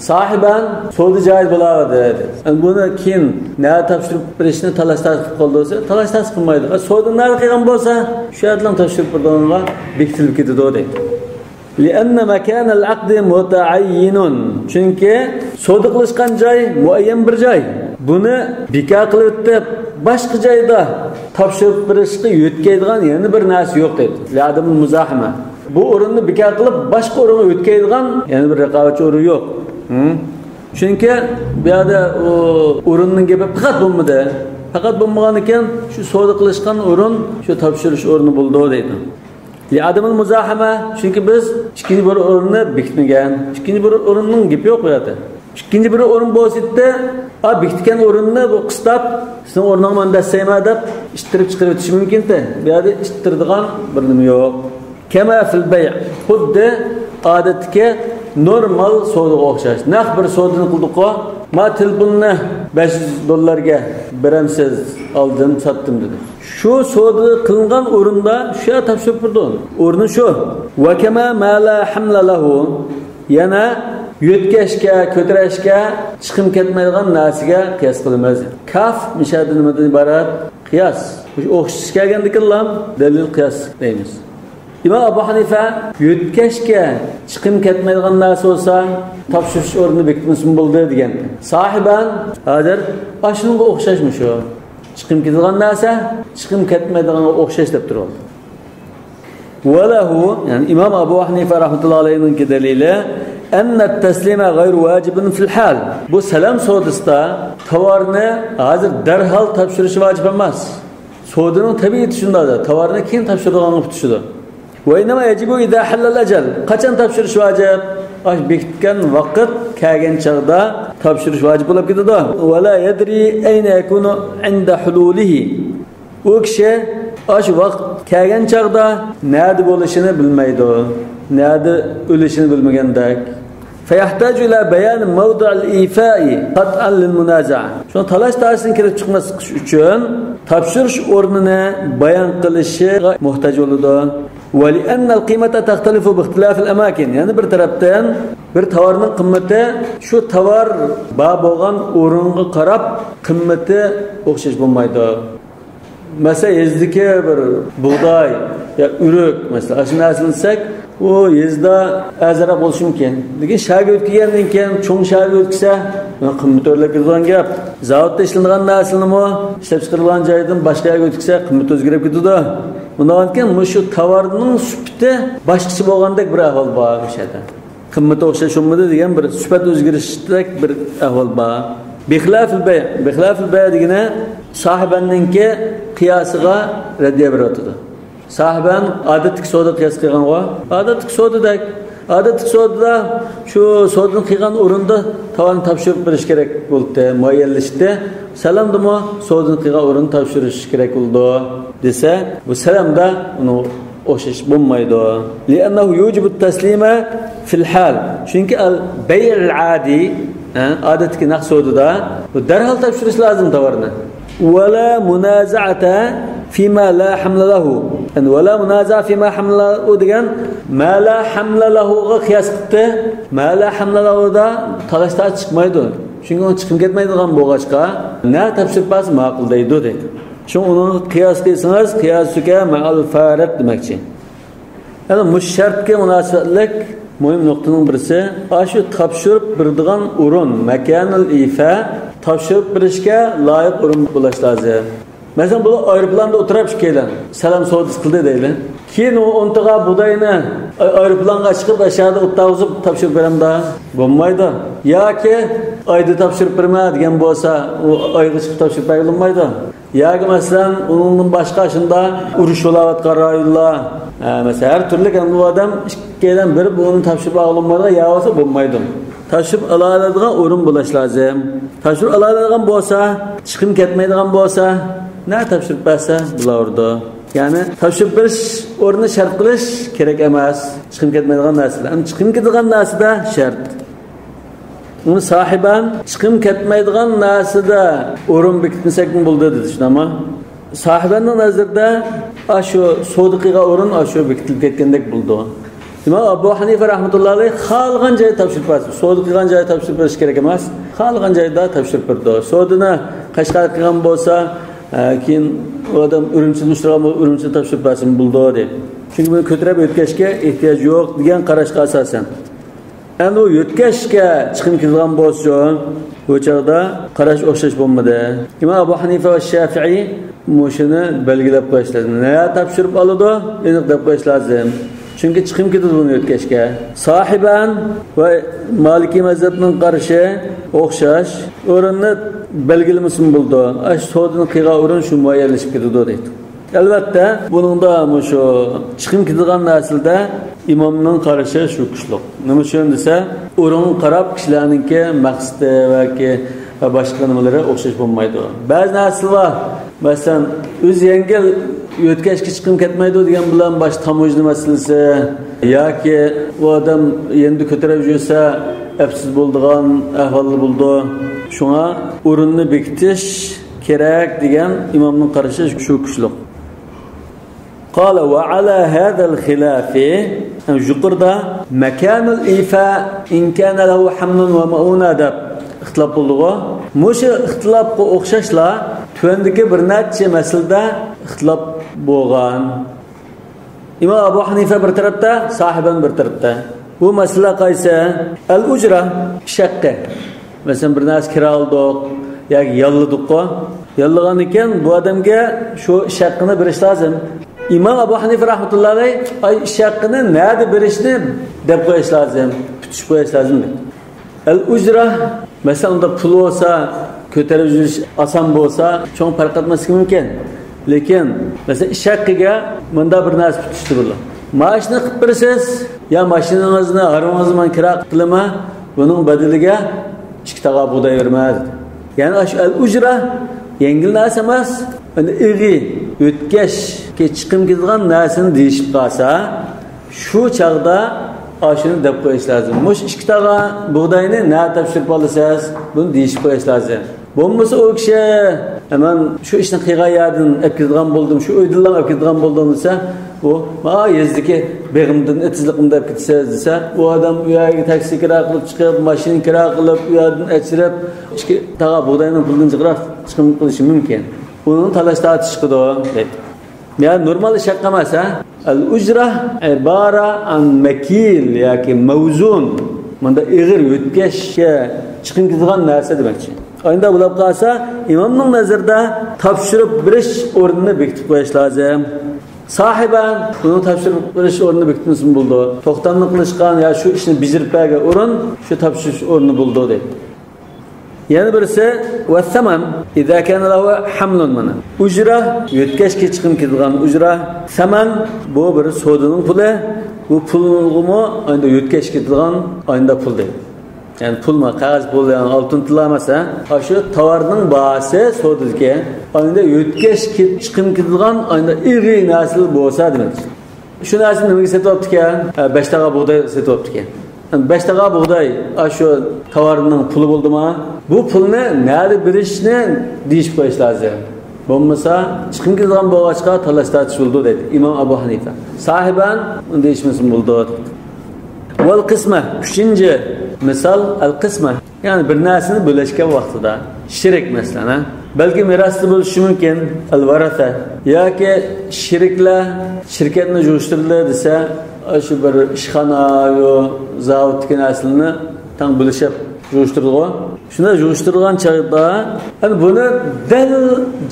ساھىبەن سودا جايىز بولاۋەردى دەيدۇ. ئەمدى بۇنى كېيىن نەدە تاپشۇرۇپ بېرىشنى تالاش تارتىش قىلىپ قالدى دېسە، تالاش تارتىش قىلمايدۇ. سودا نەدە قىلغان بولسا، شۇ يەردىن تاپشۇرۇپ بېرىدىغانغا بېكىتىلىپ كېتىدۇ دەيدۇ. لأن مكان العقد متعين. چۈنكى سودا قىلىشقان جاي مۇئەييەن بىر جاي. بۇنى بىكار قىلىۋېتىپ، باشقا جايدا تاپشۇرۇپ بېرىشقا يۆتكەيدىغان يەنە بىر نەرسە يوق دەيدۇ. لىئادىمىل مۇزاھىمە. بۇ ئورۇننى بىكار قىلىپ، باشقا ئورۇنغا يۆتكەيدىغان يەنە بىر رىقابەتچى ئورۇن يوق. ھە؟ چۈنكى بۇ يەردە ئۇ ئورۇننىڭ گېپى پەقەت بولمىدى. پەقەت بولمىغاندىكىن، شۇ سودا قىلىشقان ئورۇن، شۇ تاپشۇرۇش ئورنى بولىدۇ دەيدۇ. لىئادىمىل مۇزاھىمە، چۈنكى بىز ئىككىنچى بىر ئورۇننى بېكىتمىگەن. ئىككىنچى بىر ئورۇننىڭ گېپى يوق بۇ يەردە. ئىككىنچى بىر ئورۇن بولسا ئىدى، ئا، بېكىتكەن ئورۇننى بۇ قىستاپ، سېنىڭ ئورنۇڭغا مەن بەسسەيمەن دەپ ئىتتىرىپ چىقىرىۋېتىشى مۇمكىنتى. بۇ يەردە ئىتتىرىدىغان بىر نېمە يوق. كەما فىل بەي، خۇددى ئادەتتىكى نورمال سودىغا ئوخشاش. نەق بىر سودىنى قىلدۇققۇ، ما تېلېفوننى بەش يۈز دوللارغا بېرەمسىز، ئالدىم، ساتتىم دېدى. شۇ سودا قىلىنغان ئورۇندا شۇ يەر تاپشۇرۇپ بېرىدۇ. ئورنى شۇ. ۋە كەما ما لا ھەملە لەھۇ. يەنە يۆتكەشكە، كۆتۈرەشكە، چىقىم كەتمەيدىغان نەرسىگە قىياس قىلىمىز. كاف مىشەدە نېمىدىن ئىبارەت؟ قىياس. مۇشۇ ئوخشىتىش كەلگەندىكىنلا دەلىل قىياس دەيمىز. ئىمام ئەبۇ ھەنىفە يۆتكەشكە چىقىم كەتمەيدىغان نەرسە بولسا، تاپشۇرۇش ئورنىنى بېكىتمىسىمۇ بولدى دېگەن. ساھىبەن ھازىر ئاشۇنىڭغا ئوخشاشمۇ شۇ؟ چىقىم كېتىدىغان نەرسە چىقىم كەتمەيدىغانغا ئوخشاش دەپ تۇرۇۋالدى. ۋەلەھۇ، يەنى ئىمام ئەبۇ ھەنىفە رەھمەتۇللا ئەلەيھنىڭكى دەلىلى، ئەننەت تەسلىمە غەيرۇ ۋاجىبىن فىل ھال. بۇ سەلەم سودىسىدا تاۋارنى ھازىر دەرھال تاپشۇرۇش ۋاجىپ ئەمەس. سودىنىڭ تەبىئىتى شۇنداق، تاۋارنى كېيىن تاپشۇرىدىغانغا پۈتۈشىدۇ. ۋە ئىننەما يەجىبۇ ئىزا ھەللەل ئەجەل. قاچان تاپشۇرۇش ۋاجىپ؟ ئاش بېكىتكەن ۋاقىت كەلگەن چاغدا تاپشۇرۇش ۋاجىپ بولۇپ كېتىدۇ. ۋە لا يەدرى ئەينە يەكۇنۇ ئىندا ھۇلۇلىھى. ئۇ كىشى ئاشۇ ۋاقىت كەلگەن چاغدا نەدە بولۇشىنى بىلمەيدۇ. نەدە ئۆلۈشىنى بىلمىگەندەك. فيحتاج إلى بيان موضع الإيفاء قطعا للمنازعة. شۇڭا تالاش-تارتىشتىن كېلىپ چىقماسلىق ئۈچۈن تاپشۇرۇش ئورنىنى بايان قىلىشىغا موھتاج بولىدۇ. ولأن القيمة تختلف باختلاف الأماكن. يەنە بىر تەرەپتىن، بىر تاۋارنىڭ قىممىتى شۇ تاۋار بار بولغان ئورۇنغا قاراپ قىممىتى ئوخشاش بولمايدۇ. مەسىلەن، يېزىدىكى بىر بۇغداي يا ئۆرۈك، مەسىلەن، ئاشۇ نەرسىنى دېسەك، ئۇ يېزىدا ئەرزانراق بولۇشى مۇمكىن. لېكىن شەھەرگە ئۆتكۈزگەندىن كېيىن، چوڭ شەھەرگە ئۆتكۈزسە، قىممىتى ئۆرلەپ كېتىدىغان گەپ. زاۋۇتتا ئىشلىنىدىغان نەرسىنىمۇ ئىشلەپچىقىرىلغان جايدىن باشقا يەرگە ئۆتكۈزسە، قىممىتى ئۆزگىرىپ كېتىدۇ. بۇنداق ئىكەن، مۇشۇ تاۋارنىڭ سۈپىتى باشقىچە بولغاندەك بىر ئەھۋال بار ئۇ يەردە. قىممىتى ئوخشاش بولمىدى دېگەن بىر سۈپەت ئۆزگىرىشتەك بىر ئەھۋال بار. بىخىلاپىل بەي، بىخىلاپىل بەي دېگىنى ساھىبەننىڭكى قىياسىغا رەددىيە بېرىۋاتىدۇ. ساھىبەن ئادەتتىكى سودا قىياس قىلغانغۇ. ئادەتتىكى سودىدەك. ئادەتتىكى سودىدا شۇ سودىنى قىلغان ئورۇندا تاۋارنى تاپشۇرۇپ بېرىش كېرەك بولدى، مۇئەييەنلىشتى. سەلەمدىمۇ سودىنى قىلغان ئورۇندا تاپشۇرۇش كېرەك بولىدۇ دېسە، بۇ سەلەمدە ئۇنىڭ ئوخشاش بولمايدۇ. لأنه يوجب التسليم في الحال. چۈنكى ئەل بەيئىل ئادىي، ھە، ئادەتتىكى نەق سودىدا بۇ دەرھال تاپشۇرۇش لازىم تاۋارنى. ولا منازعة فيما لا حمل له. يەنى ولا منازعة فيما حمل له دېگەن ما لا حمل لهغا قىياس قىلدى. ما لا حمل لهدا تالاش تارتىش چىقمايدۇ. چۈنكى ئۇنىڭ چىقىم كەتمەيدىغان بولغاچقا، نە تاپشۇرۇپ بەرسە ماقۇل دەيدۇ دەيدۇ. شۇڭا ئۇنىڭغا قىياس قىلسىڭىز، قىياسۇكە مەئەل فارىق دېمەكچى. يەنى مۇشۇ شەرتكە مۇناسىۋەتلىك مۇھىم نۇقتىنىڭ بىرسى، ئاشۇ تاپشۇرۇپ بېرىدىغان ئورۇن، مەكانىل ئىفا، تاپشۇرۇپ بېرىشكە لايىق ئورۇن بولۇش لازىم. مەسىلەن، بۇلار ئايروپىلاندا ئولتۇرۇپ ئىككىيلەن سەلام سودىسى قىلدى دەيلى. كېيىن ئۇ ئون تاغا بۇغداينى ئاي-، ئايروپىلانغا چىقىپ، ئاشۇ يەردە ئولتۇرغۇزۇپ تاپشۇرۇپ بېرەمدۇ؟ بولمايدۇ. ياكى ئايدا تاپشۇرۇپ بېرىمەن دېگەن بولسا، ئۇ ئايغا چىقىپ تاپشۇرۇپ بەرگىلى بولمايدۇ. ياكى مەسىلەن، ئۇنىڭدىن باشقا شۇنداق ئۇرۇش بولاۋاتقان رايونلار، ھە، مەسىلەن، ھەر تۈرلۈك ئەمدى ئۇ ئادەم ئىككىيلەن بېرىپ ئۇنى تاپشۇرۇپ ئالغىلى بولمايدىغان يەر بولسا بولمايدۇ. تاپشۇرۇپ ئالالايدىغان ئورۇن بولۇش لازىم. تاپشۇرۇپ ئالالايدىغان بولسا، چىقىم كەتمەيدىغان بولسا، نە تاپشۇرۇپ بەرسە بولاۋېرىدۇ. يەنى تاپشۇرۇپ بېرىش ئورنىنى شەرت قىلىش كېرەك ئەمەس. چىقىم كەتمەيدىغان نەرسىلەر. ئەمما چىقىم كېتىدىغان نەرسىدە شەرت. ئۇنى ساھىبەن چىقىم كەتمەيدىغان نەرسىدە ئورۇن بېكىتمىسەكمۇ بولىدۇ دېدى، شۇنداقمۇ؟ ساھىبەننىڭ نەزىرىدە ئاشۇ سودا قىلغان ئورۇن ئاشۇ بېكىتىلىپ كەتكەندەك بولىدۇ. ئىمام ئەبۇ ھەنىفە رەھمەتۇللا ئەلەيھ خالىغان جايدا تاپشۇرۇپ بەرسۇن. سودا قىلغان جايدا تاپشۇرۇپ بېرىش كېرەك ئەمەس. خالىغان جايدا تاپشۇرۇپ بېرىدۇ. سودىنى قەشقەر قىلغان بولسا، ئە، كېيىن ئۇ ئادەم ئۈرۈمچىدە ئۇچرىغان بولسا، ئۈرۈمچىدە تاپشۇرۇپ بەرسىمۇ بولىدۇ دەيدۇ. چۈنكى بۇنى كۆتۈرۈپ ئۆتكەشكە ئېھتىياج يوق دېگەن قاراشقا ئاساسەن. ئەمدى ئۇ يۆتكەشكە چىقىم كېتىدىغان بولسىچۇ، بۇ چاغدا قاراش ئوخشاش بولمىدى. ئىمام ئەبۇ ھەنىفە ۋە شافىئى مۇشۇنى بەلگىلەپ قويۇشلار. نەگە تاپشۇرۇپ ئالىدۇ، ئېنىق دەپ قويۇش لازىم. چۈنكى چىقىم كېتىدۇ بۇنى يۆتكەشكە. ساھىبان ۋە مالىكىي مەزھەپنىڭ قارىشى ئوخشاش، ئورۇننى بەلگىلىمىسىمۇ بولىدۇ. ئاشۇ سودىنى قىلغان ئورۇن شۇ مۇئەييەنلىشىپ كېتىدۇ دەيدۇ. ئەلۋەتتە، بۇنىڭدا مۇشۇ چىقىم كېتىدىغان نەرسىلەردە ئىمامنىڭ قارىشى شۇ كۈچلۈك. نېمە ئۈچۈن دېسە، ئورۇنغا قاراپ كىشىلەرنىڭكى مەقسىتى ۋەكى ۋە باشقا نېمىلىرى ئوخشاش بولمايدۇ. بەزى نەرسىلەر بار، مەسىلەن، ئۆزى يەڭگىل يۆتكەشكە چىقىم كەتمەيدۇ دېگەن بىلەن باشقا تاموژنا مەسىلىسى ياكى ئۇ ئادەم يېنىدا كۆتۈرۈپ يۈرسە ئەپسىز بولىدىغان ئەھۋاللار بولىدۇ. شۇڭا ئورۇننى بېكىتىش كېرەك دېگەن ئىمامنىڭ قارىشى شۇ كۈچلۈك. قال وعلى هذا الخلاف، يۇقىرىدا مكان الإيفاء إن كان له حمل ومؤونة دەپ ئىختىلاپ بولدىغۇ. مۇشۇ ئىختىلاپقا ئوخشاشلا تۆۋەندىكى بىر نەچچە مەسىلىدە ئىختىلاپ بولغان. ئىمام ئەبۇ ھەنىفە بىر تەرەپتە، ساھىبان بىر تەرەپتە. بۇ مەسىلە قايسى؟ ئەل ئۇجرا، ئىش ھەققى. مەسىلەن، بىر نەرسە كىرا ئالدۇق ياكى ياللىدۇققۇ. ياللىغاندىكىن بۇ ئادەمگە شۇ ئىش ھەققىنى بېرىش لازىم. ئىمام ئەبۇ ھەنىفە رەھمەتۇللا ئەلەيھ، ئاي، ئىش ھەققىنى نەدە بېرىشنى دەپ قويۇش لازىم، پۈتۈشۈپ قويۇش لازىم دەيدۇ. ئەل ئۇجرا، مەسىلەن، ئۇنداق پۇل بولسا، كۆتۈرۈپ يۈرۈش ئاسان بولسا، چوڭ پەرق ئەتمەسلىكى مۇمكىن. لېكىن، مەسىلەن، ئىش ھەققىگە مۇنداق بىر نەرسە پۈتۈشتۈرۈلدى. ماشىنا قىلىپ بېرىسىز، يا ماشىنىڭىزنى، ھارۋىڭىزنى مەن كىرا قىلىمەن، بۇنىڭ بەدىلىگە ئىككى تاغا بۇغداي بېرىمەن دېدى. يەنى ئاشۇ ئەل ئۇجرا يەڭگىل نەرسە ئەمەس، ئەمدى ئېغىر، يۆتكەشكە چىقىم كېتىدىغان نەرسىنى دېيىشىپ قالسا، شۇ چاغدا ئاشۇنى دەپ قويۇش لازىم. مۇشۇ ئىككى تاغا بۇغداينى نەدە تاپشۇرۇپ ئالىسىز؟ بۇنى دېيىشىپ قويۇش لازىم. بولمىسا ئۇ كىشى، مەن شۇ ئىشنى قىلغان يەردىن ئەپ كېتىدىغان بولدۇم، شۇ ئۆيدىنلا ئەپ كېتىدىغان بولدۇم دېسە، ئۇ، ما يېزىدىكى بېغىمدىن، ئېتىزلىقىمدا ئەپ كېتىسىز دېسە، ئۇ ئادەم ئۇ يەرگە تاكسى كىرا قىلىپ چىقىپ، ماشىنا كىرا قىلىپ، ئۇ يەردىن ئەچىرىپ، ئىككى تاغا بۇغداينىڭ پۇلىدىن جىقراق چىقىم قىلىشى مۇمكىن. ئۇنىڭ تالاش تارتىشى چىقىدۇ، دەيدۇ. يا نورمال ئىش ھەققى ئەمەس، ھە؟ ئەل ئۇجرا ئىبارە ئەن مەكىل ياكى مەۋزۇن. مۇندا ئېغىر يۆتكەشكە چىقىم كېتىدىغان نەرسە دېمەكچى. ئايندا بولۇپ قالسا، ئىمامنىڭ نەزىرىدە تاپشۇرۇپ بېرىش ئورنىنى بېكىتىپ قويۇش لازىم. ساھىبەن، بۇنىڭ تاپشۇرۇپ بېرىش ئورنىنى بېكىتمىسىمۇ بولىدۇ. توختامنى قىلىشقان يا شۇ ئىشنى بېجىرىپ بەرگەن ئورۇن شۇ تاپشۇرۇش ئورنى بولىدۇ، دەيدۇ. يەنە بىرسى، ۋەسسەمەن، ئىزا كان لەھۇ ھەملۇن مانا. ئۇجرا، يۆتكەشكە چىقىم كېتىدىغان ئۇجرا. سەمەن، بۇ بىر سودىنىڭ پۇلى. بۇ پۇلغىمۇ ئاينىدا يۆتكەشكە كېتىدىغان ئاينىدا پۇل دەيدۇ. يەنى پۇلمۇ، قەغەز پۇل، يەنى ئالتۇن تىللا ئەمەس، ھە؟ ئاشۇ تاۋارنىڭ باھاسى سودىدىكى ئاينىدا يۆتكەشكە چىقىم كېتىدىغان ئاينىدا ئېغىر نەرسىلەر بولسا دېمەكچى. شۇ نەرسىنى نېمىگە سېتىۋاپتىكەن؟ ھە، بەش تاغا بۇغداي سېتىۋاپتىكەن. بەش تاغا بۇغداي، ئاشۇ تاۋارنىڭ پۇلى بولدىما؟ بۇ پۇلنى نەدە بېرىشنى دېيىشىپ قويۇش لازىم. بولمىسا، چىقىم كېتىدىغان بولغاچقا، تالاش تارتىش بولىدۇ، دەيدۇ ئىمام ئەبۇ ھەنىفە. ساھىبەن، ئۇنى دېيىشمىسىمۇ بولىدۇ، دەيدۇ. ۋەل قىسمە، ئۈچىنچى مىسال، ئەل قىسمە. يەنى بىر نەرسىنى بۆلۈشكەن ۋاقتىدا. شېرىك، مەسىلەن، ھە؟ بەلكى مىراستا بولۇشى مۇمكىن، ئەل ۋەرەسە. ياكى شېرىكلەر شىركەتنى يىغىشتۇردى دېسە، شۇ بىر ئىشخانا، يو، زاۋۇتتىكى نەرسىلەرنى تەڭ بۆلۈشۈپ يىغىشتۇردىغۇ. شۇنداق يىغىشتۇرغان چاغدا، يەنى بۇنى دەل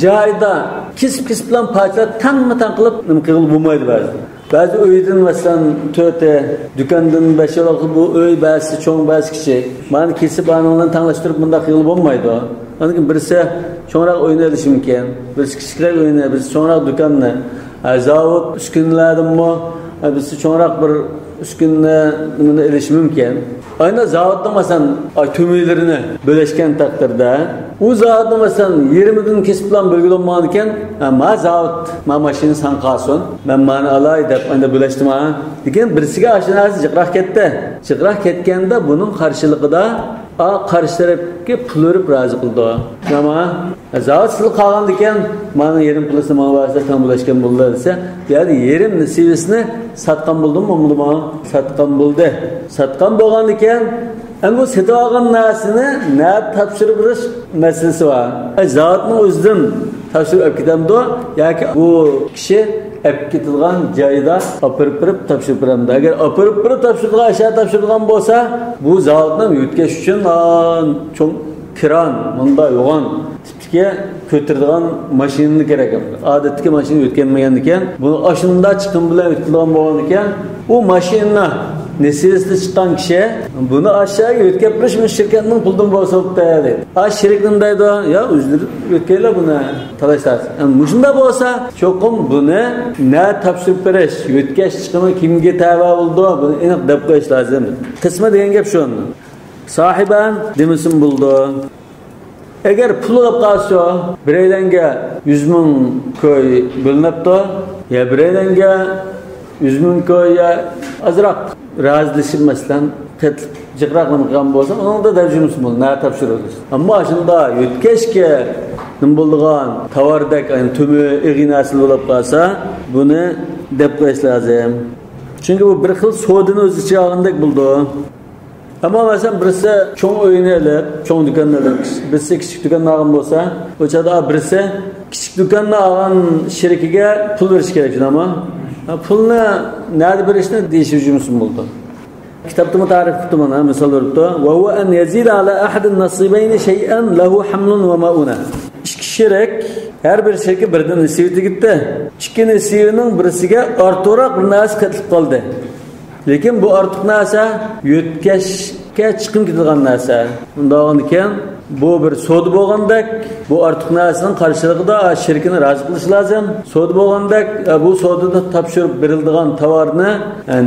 جايىدا كېسىپ-كېسىپ بىلەن پارچىلاپ تەڭمۇ تەڭ قىلىپ نېمە قىلغىلى بولمايدۇ بەزىدە. بەزى ئۆيدىن، مەسىلەن، تۆتى، دۇكاندىن بەشى، بۇ ئۆي بەزىسى چوڭ، بەزىسى كىچىك. مانا كېسىپ ئانىڭ بىلەن تەڭلەشتۈرۈپ مۇنداق قىلغىلى بولمايدۇ. ئاندىن كېيىن بىرسى چوڭراق ئۆينى ئېلىشى مۇمكىن، بىرسى كىچىكرەك ئۆينى، بىرسى چوڭراق دۇكاننى. ھە، زاۋۇت ئۈسكۈنىلەردىنمۇ، ھە، بىرسى چوڭراق بىر ئۈسكۈنىنى، نېمىنى ئېلىشى مۇمكىن. ئاينا زاۋۇتنىڭ، مەسىلەن، ئاي، تۆمۈرلىرىنى بۆلۈشكەن تەقدىردە، ئۇ زاۋۇتنى، مەسىلەن، يېرىمىدىن كېسىپ بىلەن بۆلگىلى بولمىغانىكەن، ھە، ما زاۋۇت، ما ماشىنا ساڭا قالسۇن، مەن مانى ئالاي دەپ، ئاينا بۆلەشتىما؟ لېكىن بىرسىگە ئاشۇ نەرسە جىقراق كەتتى. جىقراق كەتكەندە بۇنىڭ قارشىلىقىدا، ئا، قارشى تەرەپكە پۇل بېرىپ رازى قىلىدۇ. نېمە؟ زاۋۇت سىزگە قالغاندىكەن، مانا يېرىم پۇلىسىنى ماڭا بەرسە تەڭ بۆلۈشكەن بولىدۇ دېسە، يەنى يېرىم نېسىۋىسىنى ساتقان بولدىمۇ، بولمىدىمۇ؟ ساتقان بولدى. ساتقان بولغاندىكەن، ئەمدى بۇ سېتىۋالغان نەرسىنى نەدە تاپشۇرۇپ بېرىش مەسىلىسى بار. ئەي، زاۋۇتنىڭ ئۆزىدىن تاپشۇرۇپ ئەپ كېتەمدۇ ياكى بۇ كىشى ئەپ كېتىدىغان جايىدا ئاپىرىپ بېرىپ تاپشۇرۇپ بېرەمدۇ. ئەگەر ئاپىرىپ بېرىپ تاپشۇرىدىغان ئەشيا تاپشۇرىدىغان بولسا، بۇ زاۋۇتنى يۆتكەش ئۈچۈن، ئا، چوڭ كران، مۇندا يوغان تىپتىكى كۆتۈرىدىغان ماشىنا كېرەك. ئادەتتىكى ماشىنا يۆتكەلمىگەندىكەن، بۇنى ئاشۇنداق چىقىم بىلەن يۆتكىلىدىغان بولغاندىكەن، ئۇ ماشىنا نېسىۋىسىدە چىققان كىشى بۇنى ئاشۇ يەرگە يۆتكەپ بېرىش مۇشۇ شىركەتنىڭ پۇلىدىن بولسا بوپتۇ دەيدۇ. ئا، شېرىك نېمە دەيدۇ؟ يا، ئۆزلىرى يۆتكەيلا بۇنى. تالاش تارتىش. ئەمما مۇشۇنداق بولسا، چوقۇم بۇنى نە تاپشۇرۇپ بېرىش، يۆتكەش چىقىمى كىمگە تەۋە بولىدۇ، بۇنى ئېنىق دەپ قويۇش لازىم. قىسمى دېگەن گەپ شۇ. ساھىبەن دېمىسىمۇ بولىدۇ. ئەگەر پۇل بولۇپ قالسا، بىرەيلەنگە يۈز مىڭ كوي بۆلۈنۈپتۇ، يا بىرەيلەنگە يۈز مىڭ كوي يا ئازراق رازىلىشىپ، مەسىلەن، قېتىلىپ جىقراق نېمە قىلغان بولسا، ئۇنىڭدا دەرجىمىسى بولىدۇ، نە تاپشۇرىدۇ. ئەمما ئاشۇنداق يۆتكەشكە نېمە بولىدىغان تاۋاردەك، يەنى تۆمۈر ئېغىر نەرسىلەر بولۇپ قالسا، بۇنى دەپ قويۇش لازىم. چۈنكى بۇ بىر خىل سودىنى ئۆز ئىچىگە ئالغاندەك بولىدۇ. ئەمما مەسىلەن، بىرسى چوڭ ئۆينى ئېلىپ، چوڭ دۇكاننى ئېلىپ، بىرسى كىچىك دۇكاننى ئالغان بولسا، ئۇ چاغدا بىرسى كىچىك دۇكاننى ئالغان شېرىكىگە پۇل بېرىش كېرەك، شۇنداقمۇ؟ ھە، پۇلنى نەدە بېرىشنى دېيىشىپ يۈرمىسىمۇ بولىدۇ. كىتابتىمۇ تەرىپ قىپتۇ مانا، مىسال بېرىپتۇ. وهو أن يزيد على أحد النصيبين شيئا له حمل ومؤونة. ئىككى شېرىك، ھەر بىر شېرىككە بىردىن نېسىۋى تېگىپتۇ. ئىككى نېسىۋىنىڭ بىرسىگە ئارتۇقراق بىر نەرسە قېتىلىپ قالدى. لېكىن بۇ ئارتۇق نەرسە يۆتكەشكە چىقىم كېتىدىغان نەرسە. ئۇنداق بولغاندىكىن، بۇ بىر سودا بولغاندەك، بۇ ئارتۇق نەرسىنىڭ قارشىلىقىدا شېرىكىنى رازى قىلىش لازىم. سودا بولغاندەك، بۇ سودىدا تاپشۇرۇپ بېرىلىدىغان تاۋارنى،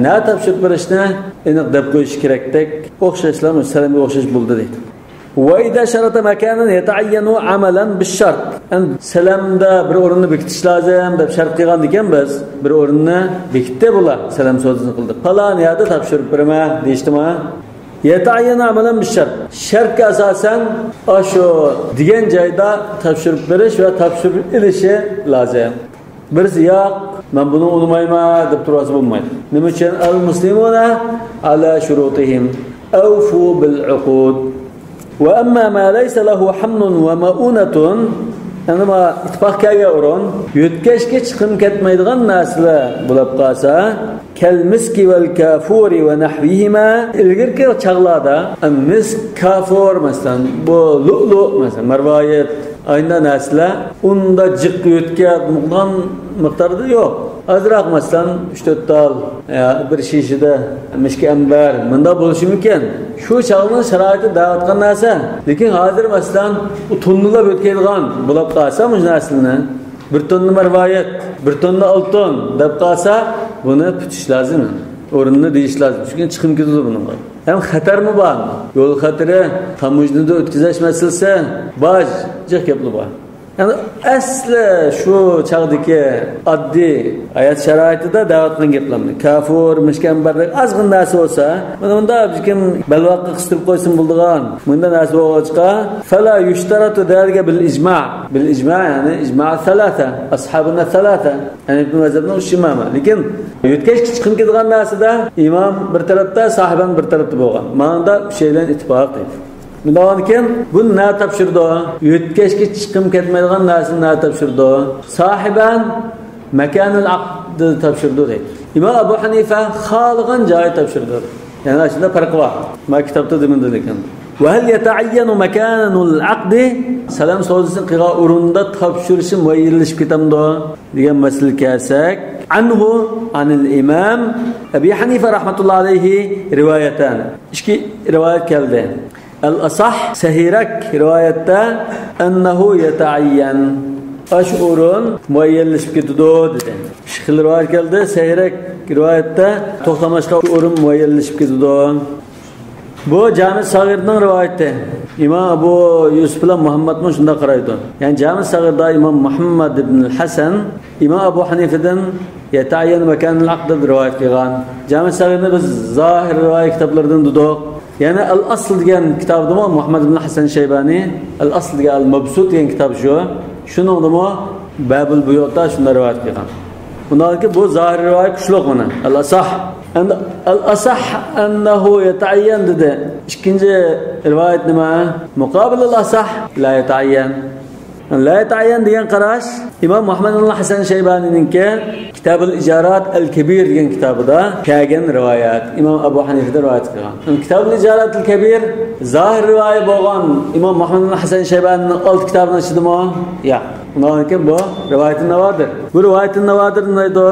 نە تاپشۇرۇپ بېرىشنى ئېنىق دەپ قويۇش كېرەكتەك، ئوخشاشلا سەلەمگە ئوخشاش بولدى دەيدۇ. وإذا شرط مكانا يتعين عملا بالشرط. ئەمدى سەلەمدە بىر ئورۇننى بېكىتىش لازىم دەپ شەرت قىلغاندىكىن بىز، بىر ئورۇننى بېكىتتى بۇلار، سەلەم سودىسىنى قىلدى. پالان يەردە تاپشۇرۇپ بېرىمەن دېيىشتىمۇ؟ يتعين عملا بالشرط. شەرتكە ئاساسەن ئاشۇ دېگەن جايدا تاپشۇرۇپ بېرىش ۋە تاپشۇرۇپ ئېلىشى لازىم. بىرسى، ياق، مەن بۇنى ئۇنىمايمەن دەپ تۇرۇۋالسا بولمايدۇ. نېمە ئۈچۈن؟ المسلمون على شروطهم أوفوا بالعقود. وأما ما ليس له حمل ومؤونة، ئەمما ئىتتىپاق كەلگەن ئورۇن، يۆتكەشكە چىقىم كەتمەيدىغان نەرسىلەر بولۇپ قالسا، كالمسك والكافور ونحوهما، ئىلگىرىكى چاغلاردا مىسك، كافۇر، مەسىلەن، بۇ لۇئلۇ، مەسىلەن، مەرۋايىت، ئاينىدا نەرسىلەر ئۇندا جىق يۆتكەپ مىقداردا يوق. ئازراق، مەسىلەن، ئۈچ تۆت تال، يا بىر شېشىدە مىسك ئەمبەر، مۇنداق بولۇشى مۇمكىن. شۇ چاغنىڭ شارائىتى دەۋاتقان نەرسە. لېكىن ھازىر، مەسىلەن، ئۇ توننىلاپ يۆتكەيدىغان بولۇپ قالسا مۇشۇ نەرسىلەرنى، بىر توننا مەرۋايىت، بىر توننا ئالتۇن دەپ قالسا، بۇنى پۈتۈش لازىم. ئورنىنى دېيىش لازىم. چۈنكى چىقىم كېتىدۇ بۇنىڭغا. ھەم خەتەرمۇ بار. يول خەتىرى، تاموژنىدا ئۆتكۈزۈش مەسىلىسى، باج، جىق گەپلەر بار. يەنى ئەسلى شۇ چاغدىكى ئاددىي ھايات شارائىتىدا دەۋاتقان گەپلەرنى، كافۇر، مىسك ئەمبەردەك ئازغىنە نەرسە بولسا، مانا مۇنداق بىر كىم بەلباغقا قىستۇرۇپ قويسىمۇ بولىدىغان مۇنداق نەرسە بولغاچقا، فلا يشترط ذلك بالإجماع. بالإجماع، يەنى إجماع سەلاسە، ئەسھابۇنا سەلاسە. ھەنەفىي مەزھەبنىڭ ئۈچ ئىمامى. لېكىن يۆتكەشكە چىقىم كېتىدىغان نەرسىدە ئىمام بىر تەرەپتە، ساھىبەن بىر تەرەپتە بولغان. ماڭىدا ئۈچەيلەن ئىتتىپاق دەيدۇ. بۇنداق بولغاندىكىن بۇنى نە تاپشۇرىدۇ؟ يۆتكەشكە چىقىم كەتمەيدىغان نەرسىنى نە تاپشۇرىدۇ؟ ساھىبەن مەكانىل ئەقدىدە تاپشۇرىدۇ دەيدۇ. ئىمام ئەبۇ ھەنىفە خالىغان جايى تاپشۇرىدۇ. يەنى ئاشۇنداق پەرق بار. ما كىتابتا دېمىدى لېكىن. وهل يتعين مكان العقد؟ سەلەم سودىسىنى قىلغان ئورۇندا تاپشۇرۇشى مۇئەييەنلىشىپ كېتەمدۇ دېگەن مەسىلىگە كەلسەك، عنه عن الإمام أبي حنيفة رحمة الله عليه روايتان. ئىككى رىۋايەت كەلدى. الأصح، سەھىيرەك رىۋايەتتە، أنه يتعين. ئاشۇ ئورۇن مۇئەييەنلىشىپ كېتىدۇ دېدى. ئىككى خىل رىۋايەت كەلدى. سەھىيرەك رىۋايەتتە توختاملاشقان ئورۇن مۇئەييەنلىشىپ كېتىدۇ. بۇ جامى ساغىرنىڭ رىۋايىتى. ئىمام ئەبۇ يۈسۈپ بىلەن مۇھەممەدمۇ شۇنداق قارايدۇ. يەنى جامى ساغىردا ئىمام مۇھەممەد ئىبن ھەسەن ئىمام ئەبۇ ھەنىفىدىن يتعين مكان العقد دەپ رىۋايەت قىلغان. جامى ساغىرنى بىز زاھىر رىۋايەت كىتابلىرىدىن دېدۇق. يەنە ئەل ئەسل دېگەن كىتابىدىمۇ مۇھەممەد ئىبن ھەسەن شەيبانى، ئەل ئەسل دېگەن، ئەل مەبسۇت دېگەن كىتاب شۇ. شۇنىڭدىمۇ بابۇل بۇيۇدا شۇنداق رىۋايەت قىلغان. ئۇنىڭدىكى بۇ زاھىر رىۋايەت كۈچلۈك مانا. ئەل ئەساھ. ئەمدى ئەل ئەساھ ئەننەھۇ يەتەئەييەن دېدى. ئىككىنچى رىۋايەت نېمە؟ مۇقابىل ئەل ئەساھ لا يەتەئەييەن. لا يتعين دېگەن قاراش ئىمام مۇھەممەد ئىبن ھەسەن شەيبانىنىڭكى كىتابۇل ئىجارات ئەل كەبىر دېگەن كىتابىدا كەلگەن رىۋايەت. ئىمام ئەبۇ ھەنىفىدىن رىۋايەت قىلغان. كىتابۇل ئىجارات ئەل كەبىر زاھىر رىۋايە بولغان ئىمام مۇھەممەد ئىبن ھەسەن شەيبانىنىڭ ئالتە كىتابىنىڭ ئىچىدىمۇ؟ ياق. ئۇنىڭدىن كېيىن بۇ رىۋايەتۇن ناۋادىر. بۇ رىۋايەتۇن ناۋادىر نېمە دەيدۇ؟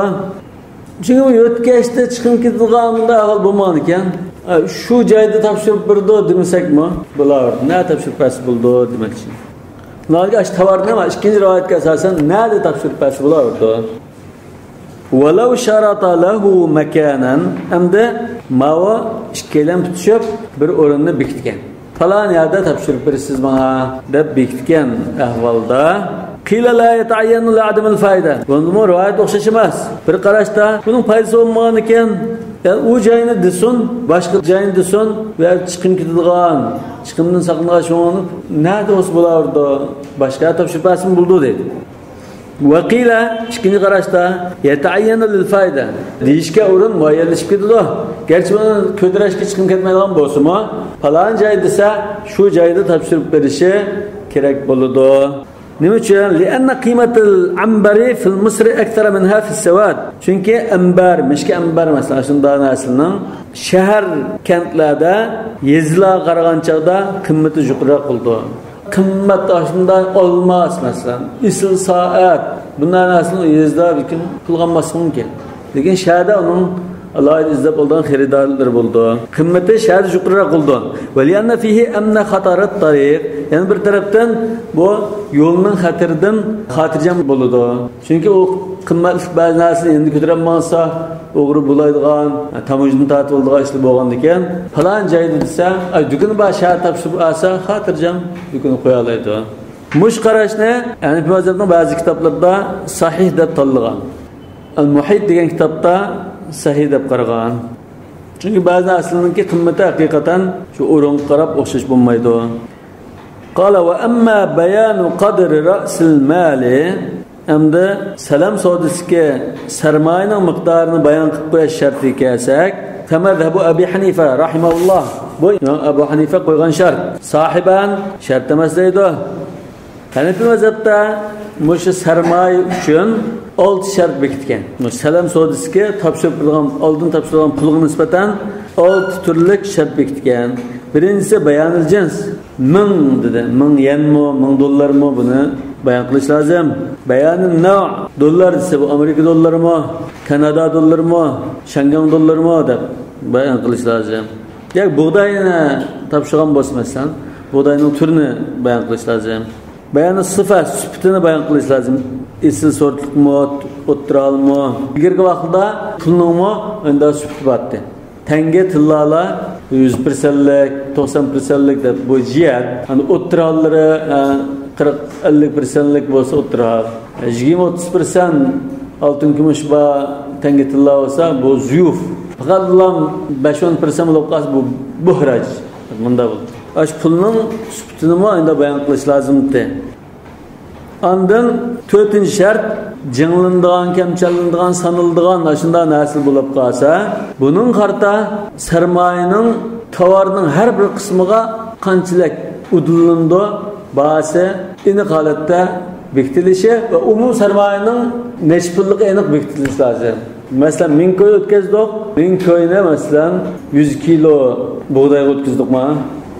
چۈنكى بۇ يۆتكەشتە چىقىپ كېتىدىغان بۇنداق ئەھۋال بولمىغان ئىكەن. ئە، شۇ جايدا تاپشۇرۇپ بېرىدۇ دېمىسەكمۇ بولاۋېرىدۇ. نە تاپشۇرۇپ بەرسە بولىدۇ دېمەكچى. ئۇلارغا ئاشۇ تاۋارنى ئىككىنچى رىۋايەتكە ئاساسەن نەدە تاپشۇرۇپ بەرسە بولاۋېرىدۇ. ولو شرط له مكانا، ئەمدى ماۋۇ ئىككىيلەن پۈتۈشۈپ بىر ئورۇننى بېكىتكەن. پالان يەردە تاپشۇرۇپ بېرىسىز ماڭا دەپ بېكىتكەن ئەھۋالدا، قيل لا يتعين لعدم الفائدة. بۇندىمۇ رىۋايەت ئوخشاش ئەمەس. بىر قاراشتا بۇنىڭ پايدىسى بولمىغان ئىكەن. يا ئۇ جاينى دېسۇن، باشقا جاينى دېسۇن، بۇ يەردە چىقىم كېتىدىغان، چىقىمدىن ساقلىنىدىغان، شۇڭا نەدە بولسا بولاۋېرىدۇ، باشقا يەردە تاپشۇرۇپ بەرسىمۇ بولىدۇ دەيدۇ. ۋەقىلە، ئىككىنچى قاراشتا، يەتەئەييەنۇ لىل فائىدە، دېيىشكە ئورۇن مۇئەييەنلىشىپ كېتىدۇ. گەرچە بۇنى كۆتۈرەشكە چىقىم كەتمەيدىغان بولسىمۇ، پالان جاي دېسە، شۇ جايدا تاپشۇرۇپ بېرىشى كېرەك بولىدۇ. نېمە ئۈچۈن؟ لأن قيمة العنبر في مصر أكثر منها في السواد. چۈنكى ئەنبەر، مىشكى ئەنبەر، مەسىلەن، شۇنداق نەرسىنىڭ شەھەر، كەنتلەردە، يېزىلارغا قارىغان چاغدا قىممىتى يۇقىرىراق بولىدۇ. قىممەت ئاشۇنداق ئالماس، مەسىلەن، ئېسىل سائەت، بۇنداق نەرسىنى يېزىدا بىر كىم پۇلغا ئالماسلىقى مۇمكىن. لېكىن شەھەردە ئۇنىڭ ئالاھىدە ئىزدەپ ئالىدىغان خېرىدارلىرى بولىدۇ. قىممىتى شەھەردە يۇقىرىراق بولىدۇ. ولأن فيه أمن خطر الطريق. يەنە بىر تەرەپتىن بۇ يولنىڭ خەتىرىدىن خاتىرجەم بولىدۇ. چۈنكى ئۇ قىممەتلىك بەزى نەرسىنى يېنىدا كۆتۈرۈپ ماڭسا، ئوغرى بولايدىغان، تاموژنا تارتىۋالىدىغان ئىشلار بولغاندىكىن، پالان جايدا دېسە، ئاي، دۇكىنى بار شەھەر تاپشۇرۇپ ئالسا، خاتىرجەم دۇكىنى قويالايدۇ. مۇشۇ قاراشنى ھەنىفىي مەزھەپنىڭ بەزى كىتابلىرىدا سەھىھ دەپ تاللىغان. ئەل مۇھىت دېگەن كىتابتا سەھىھ دەپ قارىغان. چۈنكى بەزى نەرسىلەرنىڭكى قىممىتى ھەقىقەتەن شۇ ئورۇنغا قاراپ ئوخشاش بولمايدۇ. قال وأما بيان قدر رأس المال. ئەمدى سەلەم سودىسىدىكى سەرمايىنىڭ مىقدارىنى بايان قىلىپ قويۇش شەرتىگە كەلسەك، فمذهب أبي حنيفة رحمه الله. بۇ ئىمام ئەبۇ ھەنىفە قويغان شەرت. صاحبان شەرت ئەمەس دەيدۇ. ھەنىفىي مەزھەپتە مۇشۇ سەرمايە ئۈچۈن ئالتە شەرت بېكىتكەن. مۇشۇ سەلەم سودىسىدىكى تاپشۇرۇپ بېرىدىغان، ئالدىن تاپشۇرىدىغان پۇلغا نىسبەتەن ئالتە تۈرلۈك شەرت بېكىتكەن. بىرىنچىسى بەيانىل جىنس. مىڭ دېدى. مىڭ يەنمۇ، مىڭ دوللارمۇ، بۇنى بايان قىلىش لازىم. بەيانىل نەۋ. دوللار دېسە، بۇ ئامېرىكا دوللىرىمۇ، كانادا دوللىرىمۇ، شاڭگاڭ دوللىرىمۇ دەپ بايان قىلىش لازىم. ياكى بۇغداينى تاپشۇرغان بولسا، مەسىلەن، بۇغداينىڭ تۈرىنى بايان قىلىش لازىم. بەيانىل سىفە، سۈپىتىنى بايان قىلىش لازىم. ئېسىل سورتلۇقمۇ، ئوتتۇرا ھالمۇ؟ ئىلگىرىكى ۋاقىتتا پۇلنىڭمۇ ئەندى سۈپىتى بارتى. تەڭگە تىللالار يۈز پىرسەنتلىك، توقسان پىرسەنتلىك دەپ بۇ جىيەت. ئەنە ئوتتۇرا ھاللىرى، ئە، قىرىق، ئەللىك پىرسەنتلىك بولسا ئوتتۇرا ھال. يىگىرمە، ئوتتۇز پىرسەنت ئالتۇن كۈمۈش بار تەڭگە تىللا بولسا، بۇ زۇيۇف. پەقەتلا بەش، ئون پىرسەنت بولۇپ قالسا، بۇ بۇھراج. مۇنداق بولىدۇ. ئاشۇ پۇلنىڭ سۈپىتىنىمۇ ئەندى بايان قىلىش لازىمتى. ئاندىن تۆتىنچى شەرت، جىڭلىنىدىغان، كەمچەللىنىدىغان، سانىلىدىغان ئاشۇنداق نەرسە بولۇپ قالسا، بۇنىڭغا قارىتا سەرمايىنىڭ، تاۋارنىڭ ھەر بىر قىسمىغا قانچىلىك ئۇدۇللىنىدۇ، باھاسى ئېنىق ھالەتتە بېكىتىلىشى ۋە ئومۇمىي سەرمايىنىڭ نەچچە پۇللۇقى ئېنىق بېكىتىلىشى لازىم. مەسىلەن، مىڭ كوي ئۆتكۈزدۇق. مىڭ كوينى، مەسىلەن، يۈز كىلو بۇغدايغا ئۆتكۈزدۇقما؟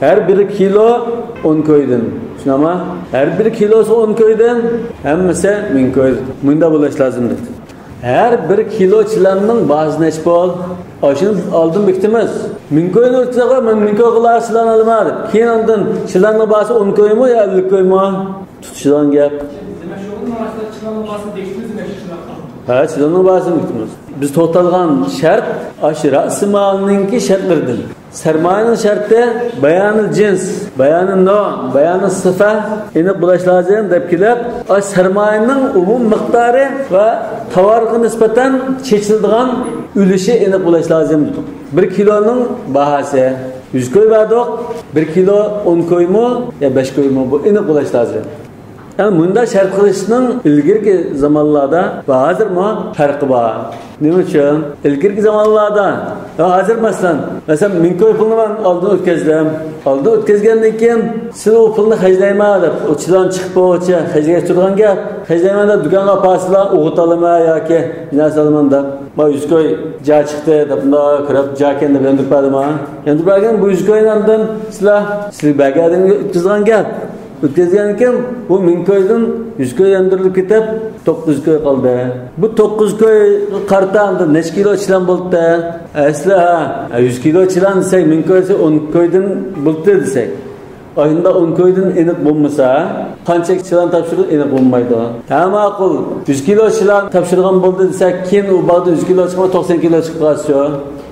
ھەر بىر كىلو ئون كويدىن. چۈشىنەما؟ ھەر بىر كىلوسى ئون كويدىن، ھەممىسى مىڭ كويدىن. مۇنداق بولۇش لازىم دېدى. ھەر بىر كىلو چىلاننىڭ باھاسى نەچچە پۇل؟ ئاشۇنى ئالدىن بېكىتىمىز. مىڭ كوينى ئۆتكۈزدۇق، مەن مىڭ كوي قىلار چىلان ئالىمەن دەپ. كېيىن ئاندىن چىلاننىڭ باھاسى ئون كويمۇ يا ئەللىك كويمۇ؟ تۇتۇشىدىغان گەپ. دېمەك، شۇ چىلاننىڭ باھاسىنى بېكىتىمىز. بىز بىز توختالغان شەرت ئاشۇ رەسىمالنىڭكى شەرتلىرىدىن. سەرمايىنىڭ شەرتى بايانىل جىنس، بايانىل نوع، بايانىل سىفە ئېنىق بولۇش لازىم دەپ كېلىپ، ئاشۇ سەرمايىنىڭ ئومۇمىي مىقدارى ۋە تاۋارغا نىسبەتەن چېچىلىدىغان ئۈلۈشى ئېنىق بولۇش لازىم دېدۇق. بىر كىلونىڭ باھاسى يۈز كوي بەردۇق، بىر كىلو ئون كويمۇ يا بەش كويمۇ، بۇ ئېنىق بولۇش لازىم. يەنى مۇنداق شەرت قىلىشنىڭ ئىلگىرىكى زامانلاردا ۋە ھازىرمۇ پەرقى بار. نېمە ئۈچۈن؟ ئىلگىرىكى زامانلاردا ھازىر مەسىلەن، مەسىلەن، مىڭ كوي پۇلنى مەن ئالدىن ئۆتكۈزدۈم. ئالدىن ئۆتكۈزگەندىن كېيىن، سىز ئۇ پۇلنى خەجلەيمەن دەپ، ئۇ چىلان چىقىپ بولغۇچە خەجلەش تۇرغان گەپ. خەجلەيمەن دەپ دۇكانغا ئاپارسىلا، ئوغۇت ئالىمەن ياكى نەرسە ئالىمەن دەپ، ما يۈز كوي جا چىقتى دەپ، مۇنداق كۆرۈپ، جا ئىكەن دەپ ياندۇرۇپ بەردىم ھە. ياندۇرۇپ بەرگەن بۇ يۈز كوينى ئاندىن سىلەر، سىز بەرگەن ئادەمگە ئۆتكۈزگەن گەپ. ئۆتكۈزگەندىن كېيىن بۇ مىڭ كويدىن يۈز كوي ياندۇرۇلۇپ كېتىپ، توققۇز كوي قالدى. بۇ توققۇز كويغا قارىتا ئاندىن نەچچە كىلو چىلان بولدى؟ ئەسلى ھە، يۈز كىلو چىلان دېسەك، مىڭ كوي دېسەك، ئون كويدىن بولدى دېسەك. ئاشۇنداق ئون كويدىن ئېنىق بولمىسا، قانچە چىلان تاپشۇرۇپ ئېنىق بولمايدۇ. ھە، ماقۇل، يۈز كىلو چىلان تاپشۇرغان بولدى دېسەك، كېيىن ئۇ باغدا يۈز كىلو چىقماي، توقسان كىلو چىقىپ قالسىچۇ؟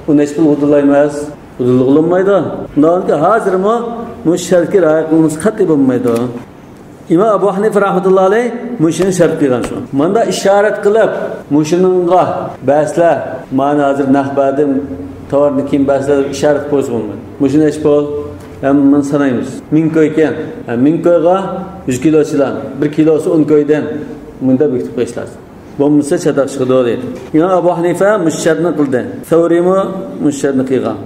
ئۇ نەچچە پۇل ئۇدۇللايمىز؟ ئۇدۇلغىلىمايدۇ. ئۇنداق ھازىرمۇ مۇشۇ شەرتكە رىئايە قىلمىسا قەتئىي بولمايدۇ. ئىمام ئەبۇ ھەنىفە رەھمەتۇللا ئەلەيھ مۇشۇنى شەرت قىلغان شۇ. مانا ئىشارەت قىلىپ، مۇشۇنىڭغا بەرسىلەر، مانا ھازىر نەق بەردىم، تاۋارنى كېيىن بەرسىلەر دەپ ئىشارەت قىلىپ قويسا بولمايدۇ. مۇشۇنى ئېچىپ بول، ھەممىنى سانايمىز. مىڭ كويكەن، ھە، مىڭ كويغا يۈز كىلو چىلان، بىر كىلوسى ئون كويدىن، مۇنداق بېكىتىپ قويۇش لازىم. بولمىسا چاتاق چىقىدۇ دەيدۇ. يەنە ئەبۇ ھەنىفە مۇشۇ شەرتنى قىلدى. سەۋرىمۇ مۇشۇ شەرتنى قىلغان.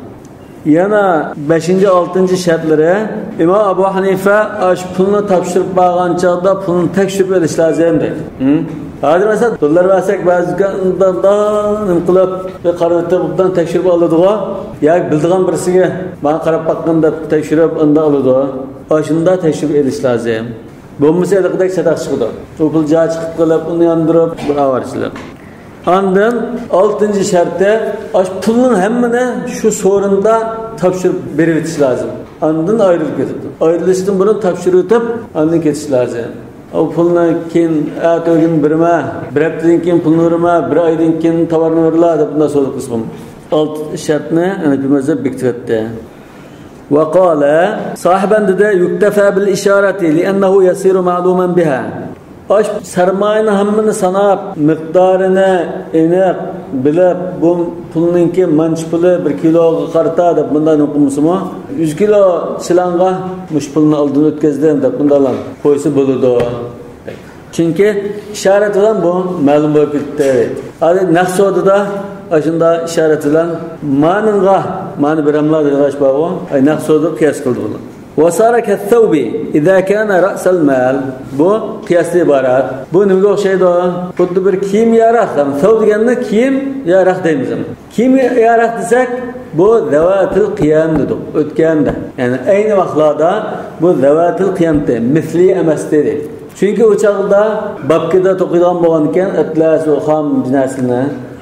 يەنە بەشىنچى، ئالتىنچى شەرتلىرى، ئىمام ئەبۇ ھەنىفە ئاشۇ پۇلنى تاپشۇرۇپ بارغان چاغدا پۇلنى تەكشۈرۈپ ئېلىش لازىم دەيدۇ. ھە؟ ھازىر مەسىلەن، دوللار بەرسەك، بەزى دۇكاندا نېمە قىلىپ، بىر قارىۋېتىپ، ئوبدان تەكشۈرۈپ ئالىدىغۇ. ياكى بىلىدىغان بىرسىگە، ماڭا قاراپ باققىن دەپ تەكشۈرۈپ، ئۇنداق ئالىدۇ. ئاشۇنداق تەكشۈرۈپ ئېلىش لازىم. بولمىسا ھېلىقىدەك چاتاق چىقىدۇ. ئۇ پۇل جا چىقىپ قېلىپ، ئۇنى ياندۇرۇپ، بىر ئاۋارىچىلىق. ئاندىن ئالتىنچى شەرتى، ئاشۇ پۇلنىڭ ھەممىنى شۇ سورۇندا تاپشۇرۇپ بېرىۋېتىش لازىم. ئاندىن ئايرىلىپ كېتىدۇ. ئايرىلىشتىن بۇرۇن تاپشۇرۇۋېتىپ، ئاندىن كېتىش لازىم. ئۇ پۇلنى كېيىن ئەتىگۈن بېرىمەن، بىر ھەپتىدىن كېيىن پۇلنى بېرىمەن، بىر ئايدىن كېيىن تاۋارنى بېرىلا دەپ بۇنداق سودا قىلسا بولمايدۇ. ئالتە شەرتنى ھەنەفىي مەزھەپ بېكىتىۋەتتى. وقال، ساھىبەن دېدى، يكتفى بالإشارة لأنه يصير معلوما بها. ئاش سەرمايىنىڭ ھەممىنى ساناپ، مىقدارىنى ئېنىق بىلىپ، بۇ پۇلنىڭكى مانچە پۇلى بىر كىلوغا قارىتا دەپ بۇنداق نېمە قىلمىسىمۇ، يۈز كىلو چىلانغا مۇشۇ پۇلنى ئالدىن ئۆتكۈزدۈم دەپ بۇنداقلا قويسا بولىدۇ. چۈنكى ئىشارەت بىلەن بۇ مەلۇم بولۇپ كېتىپتۇ. ھازىر نەق سودىدا ئاشۇنداق ئىشارەت بىلەن مانىڭغا، مانى بېرەملا دېگەن ئىش بارغۇ، ئاي، نەق سودىغا قىياس قىلدى بۇنى. وصار كالثوب إذا كان رأس المال. بۇ قىياستىن ئىبارەت. بۇ نېمىگە ئوخشايدۇ؟ خۇددى بىر كىيىم ياراق، ھەم سەۋ دېگەننى كىيىم ياراق دەيمىز. كىيىم ياراق دېسەك، بۇ زەۋاتىل قىيام دېدۇق ئۆتكەندە. يەنى ئەينى ۋاقىتلاردا بۇ زەۋاتىل قىيامتى، مىسلى ئەمەستى دېدى. چۈنكى ئۇ چاغدا بابكىدا توقۇيدىغان بولغانىكەن، ئەتلەس، ئۇ خام نەرسىنى.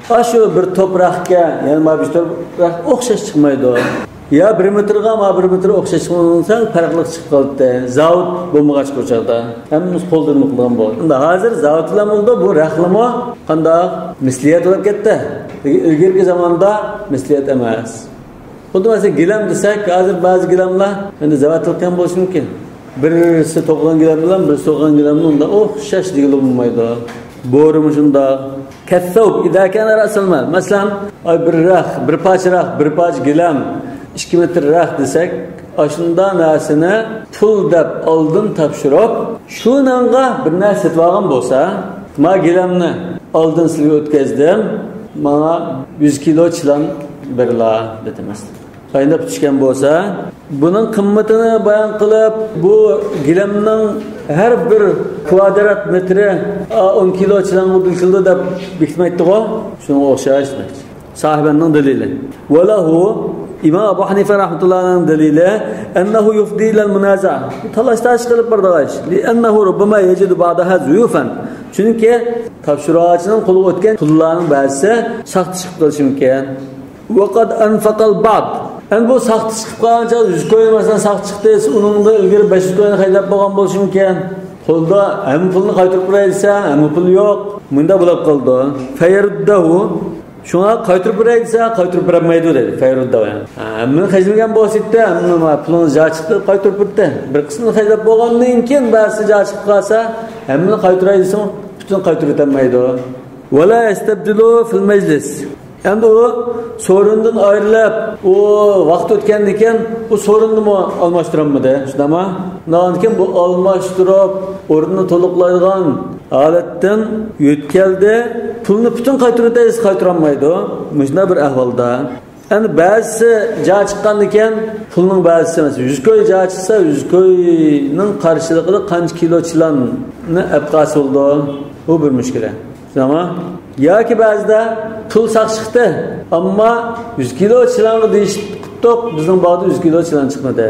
ئاشۇ بىر توپ رەختكە، يەنى مانا بىر توپ رەخت ئوخشاش چىقمايدۇ. يا بىر مېتىرغا، مانا بىر مېتىر ئوخشاش چىقمىسا، پەرقلىق چىقىپ قالاتتى. زاۋۇت بولمىغاچقا ئۇ چاغدا. ھەممىمىز قولدا نېمە قىلىدىغان بولدى. ئەمدى ھازىر زاۋۇت بىلەن بولدى، بۇ رەختلىمۇ قانداق؟ مىسلىيەت بولۇپ كەتتى. لېكىن ئىلگىرىكى زاماندا مىسلىيەت ئەمەس. خۇددى مەسىلەن، گىلەم دېسەك، ھازىر بەزى گىلەملەر ئەمدى زەۋاتىل قىيام بولۇشى مۇمكىن. بىرسى توقۇغان گىلەم بىلەن بىرسى توقۇغان گىلەمنى ئۇنداق ئوخشاش دېگىلى بولمايدۇ. بورىمۇ شۇنداق. كالثوب إذا كان رأس المال. مەسىلەن، ئاي، بىر رەخت، بىر پارچە رەخت، بىر پارچە گىلەم، ئىككى مېتىر رەخت دېسەك، ئاشۇنداق نەرسىنى پۇل دەپ ئالدىن تاپشۇرۇپ، شۇنىڭغا بىر نەرسە سېتىۋالغان بولسا، ما گىلەمنى ئالدىن سىلىگە ئۆتكەزدىم، ماڭا يۈز كىلو چىلان بېرىلا دېدى مەسىلەن. قايناپ چۈشكەن بولسا، بۇنىڭ قىممىتىنى بايان قىلىپ، بۇ گىلەمنىڭ ھەر بىر كۋادرات مېتىرى، ئا، ئون كىلو چىلانغا دۇچ كېلىدۇ دەپ بېكىتمەيتتىغۇ؟ شۇنىڭغا ئوخشاش دېمەكچى. ساھىبەننىڭ دەلىلى. وله، ئىمام ئەبۇ ھەنىفە رەھمەتۇللاھىنىڭ دەلىلى، أنه يفضي إلى المنازعة. تالاش-تارتىش قىلىپ بارىدىغان ئىش. لأنه ربما يجد بعضها زيوفا. چۈنكى تاپشۇرغۇچىنىڭ قولىغا ئۆتكەن پۇللارنىڭ بەزىسى ساختا چىقىپ قېلىشى مۇمكىن. وقد أنفق البعض. ئەمدى بۇ ساختا چىقىپ قالغان چاغدا يۈز كويۇن مەسىلەن ساختا چىقتى، ئۇنىڭدىن ئىلگىرى بەش يۈز كويۇن خەجلەپ بولغان بولۇشى مۇمكىن. قولدا ھەممە پۇلنى قايتۇرۇپ بېرەي دېسە، ھەممە پۇل يوق. مۇنداق بولۇپ قالىدۇ. فيرده. شۇڭا قايتۇرۇپ بېرەي دېسە، قايتۇرۇپ بېرەلمەيدۇ دەيدۇ. فيرده. ھە، ھەممىنى خەجلىگەن بولسا يېتتى، ھەممىنى ما پۇلىڭىز جا چىقتى دەپ قايتۇرۇپ بېرىدۇ. بىر قىسمىنى خەجلەپ بولغاندىن كېيىن بەزىسى جا چىقىپ قالسا، ھەممىنى قايتۇراي دېسىمۇ، پۈتۈن قايتۇرۇۋېتەلمەيدۇ. ولا يستبدل في المجلس. ئەمدى ئۇ سورۇندىن ئايرىلىپ، ئۇ ۋاقىت ئۆتكەندىن كېيىن ئۇ سورۇننىمۇ ئالماشتۇرالمىدى، شۇنداقمۇ؟ ئۇنداقتىن كېيىن بۇ ئالماشتۇرۇپ، ئورنىنى تولۇقلايدىغان ھالەتتىن يۆتكەلدى. پۇلنى پۈتۈن قايتۇرۇۋېتەي دېسە، قايتۇرالمايدۇ. مۇشۇنداق بىر ئەھۋالدا. ئەمدى بەزىسى جا چىققاندىكىن، پۇلنىڭ بەزىسى، مەسىلەن، يۈز كوي جا چىقسا، يۈز كوينىڭ قارشىلىقىدا قانچە كىلو چىلاننى ئەپ قالسا بولىدۇ؟ بۇ بىر مۈشكۈلە. تامام. ياكى بەزىدە پۇل ساق چىقتى، ئەمما يۈز كىلو چىلانغا دېيىشىپ قىپتۇق، بىزنىڭ باغدا يۈز كىلو چىلان چىقمىدى.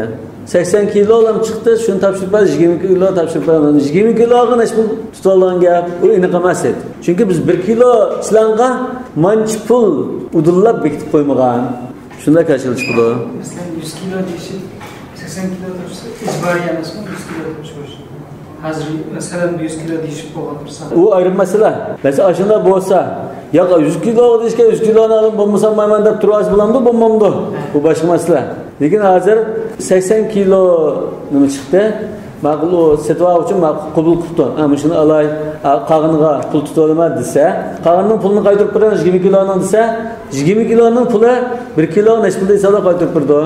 سەكسەن كىلو چىقتى، شۇنى تاپشۇرۇپ بەر، يىگىرمە كىلو تاپشۇرۇپ بەر. يىگىرمە كىلوغا نەچچە پۇل تۇتۇۋالغان گەپ، ئۇ ئېنىق ئەمەس ئىدى. چۈنكى بىز بىر كىلو چىلانغا مانچە پۇل ئۇدۇللاپ بېكىتىپ قويمىغان. شۇنداق كاشىلا چىقىدۇ. مەسىلەن، يۈز كىلو دېيىشىپ، سەكسەن كىلو تاپشۇرسا، ئىجبارىي ئەمەسمۇ يۈز كىلو تاپشۇرۇش؟ ھازىر، مەسىلەن، يۈز كىلو دېيىشىپ بولغان بىر سان. ئۇ ئايرىم مەسىلە. مەسىلەن، ئاشۇنداق بولسا، ياق، يۈز كىلو دېيىشكەن، يۈز كىلونى ئالىمەن، بولمىسام مايمەن دەپ تۇرۇۋالسا بولامدۇ؟ بولمامدۇ؟ بۇ باشقا مەسىلە. لېكىن ھازىر سەكسەن كىلو نېمە چىقتى؟ ماقۇل، ئۇ سېتىۋالغۇچى ماقۇل قوبۇل قىپتۇ. ھە، مۇشۇنى ئالاي، ھە، قالغىنىغا پۇل تۇتۇۋالىمەن دېسە، قالغىنىنىڭ پۇلىنى قايتۇرۇپ بېرىڭ، يىگىرمە كىلونىڭ دېسە، يىگىرمە كىلونىڭ پۇلى بىر كىلو نەچچە پۇل دېسە قايتۇرۇپ بېرىدۇ.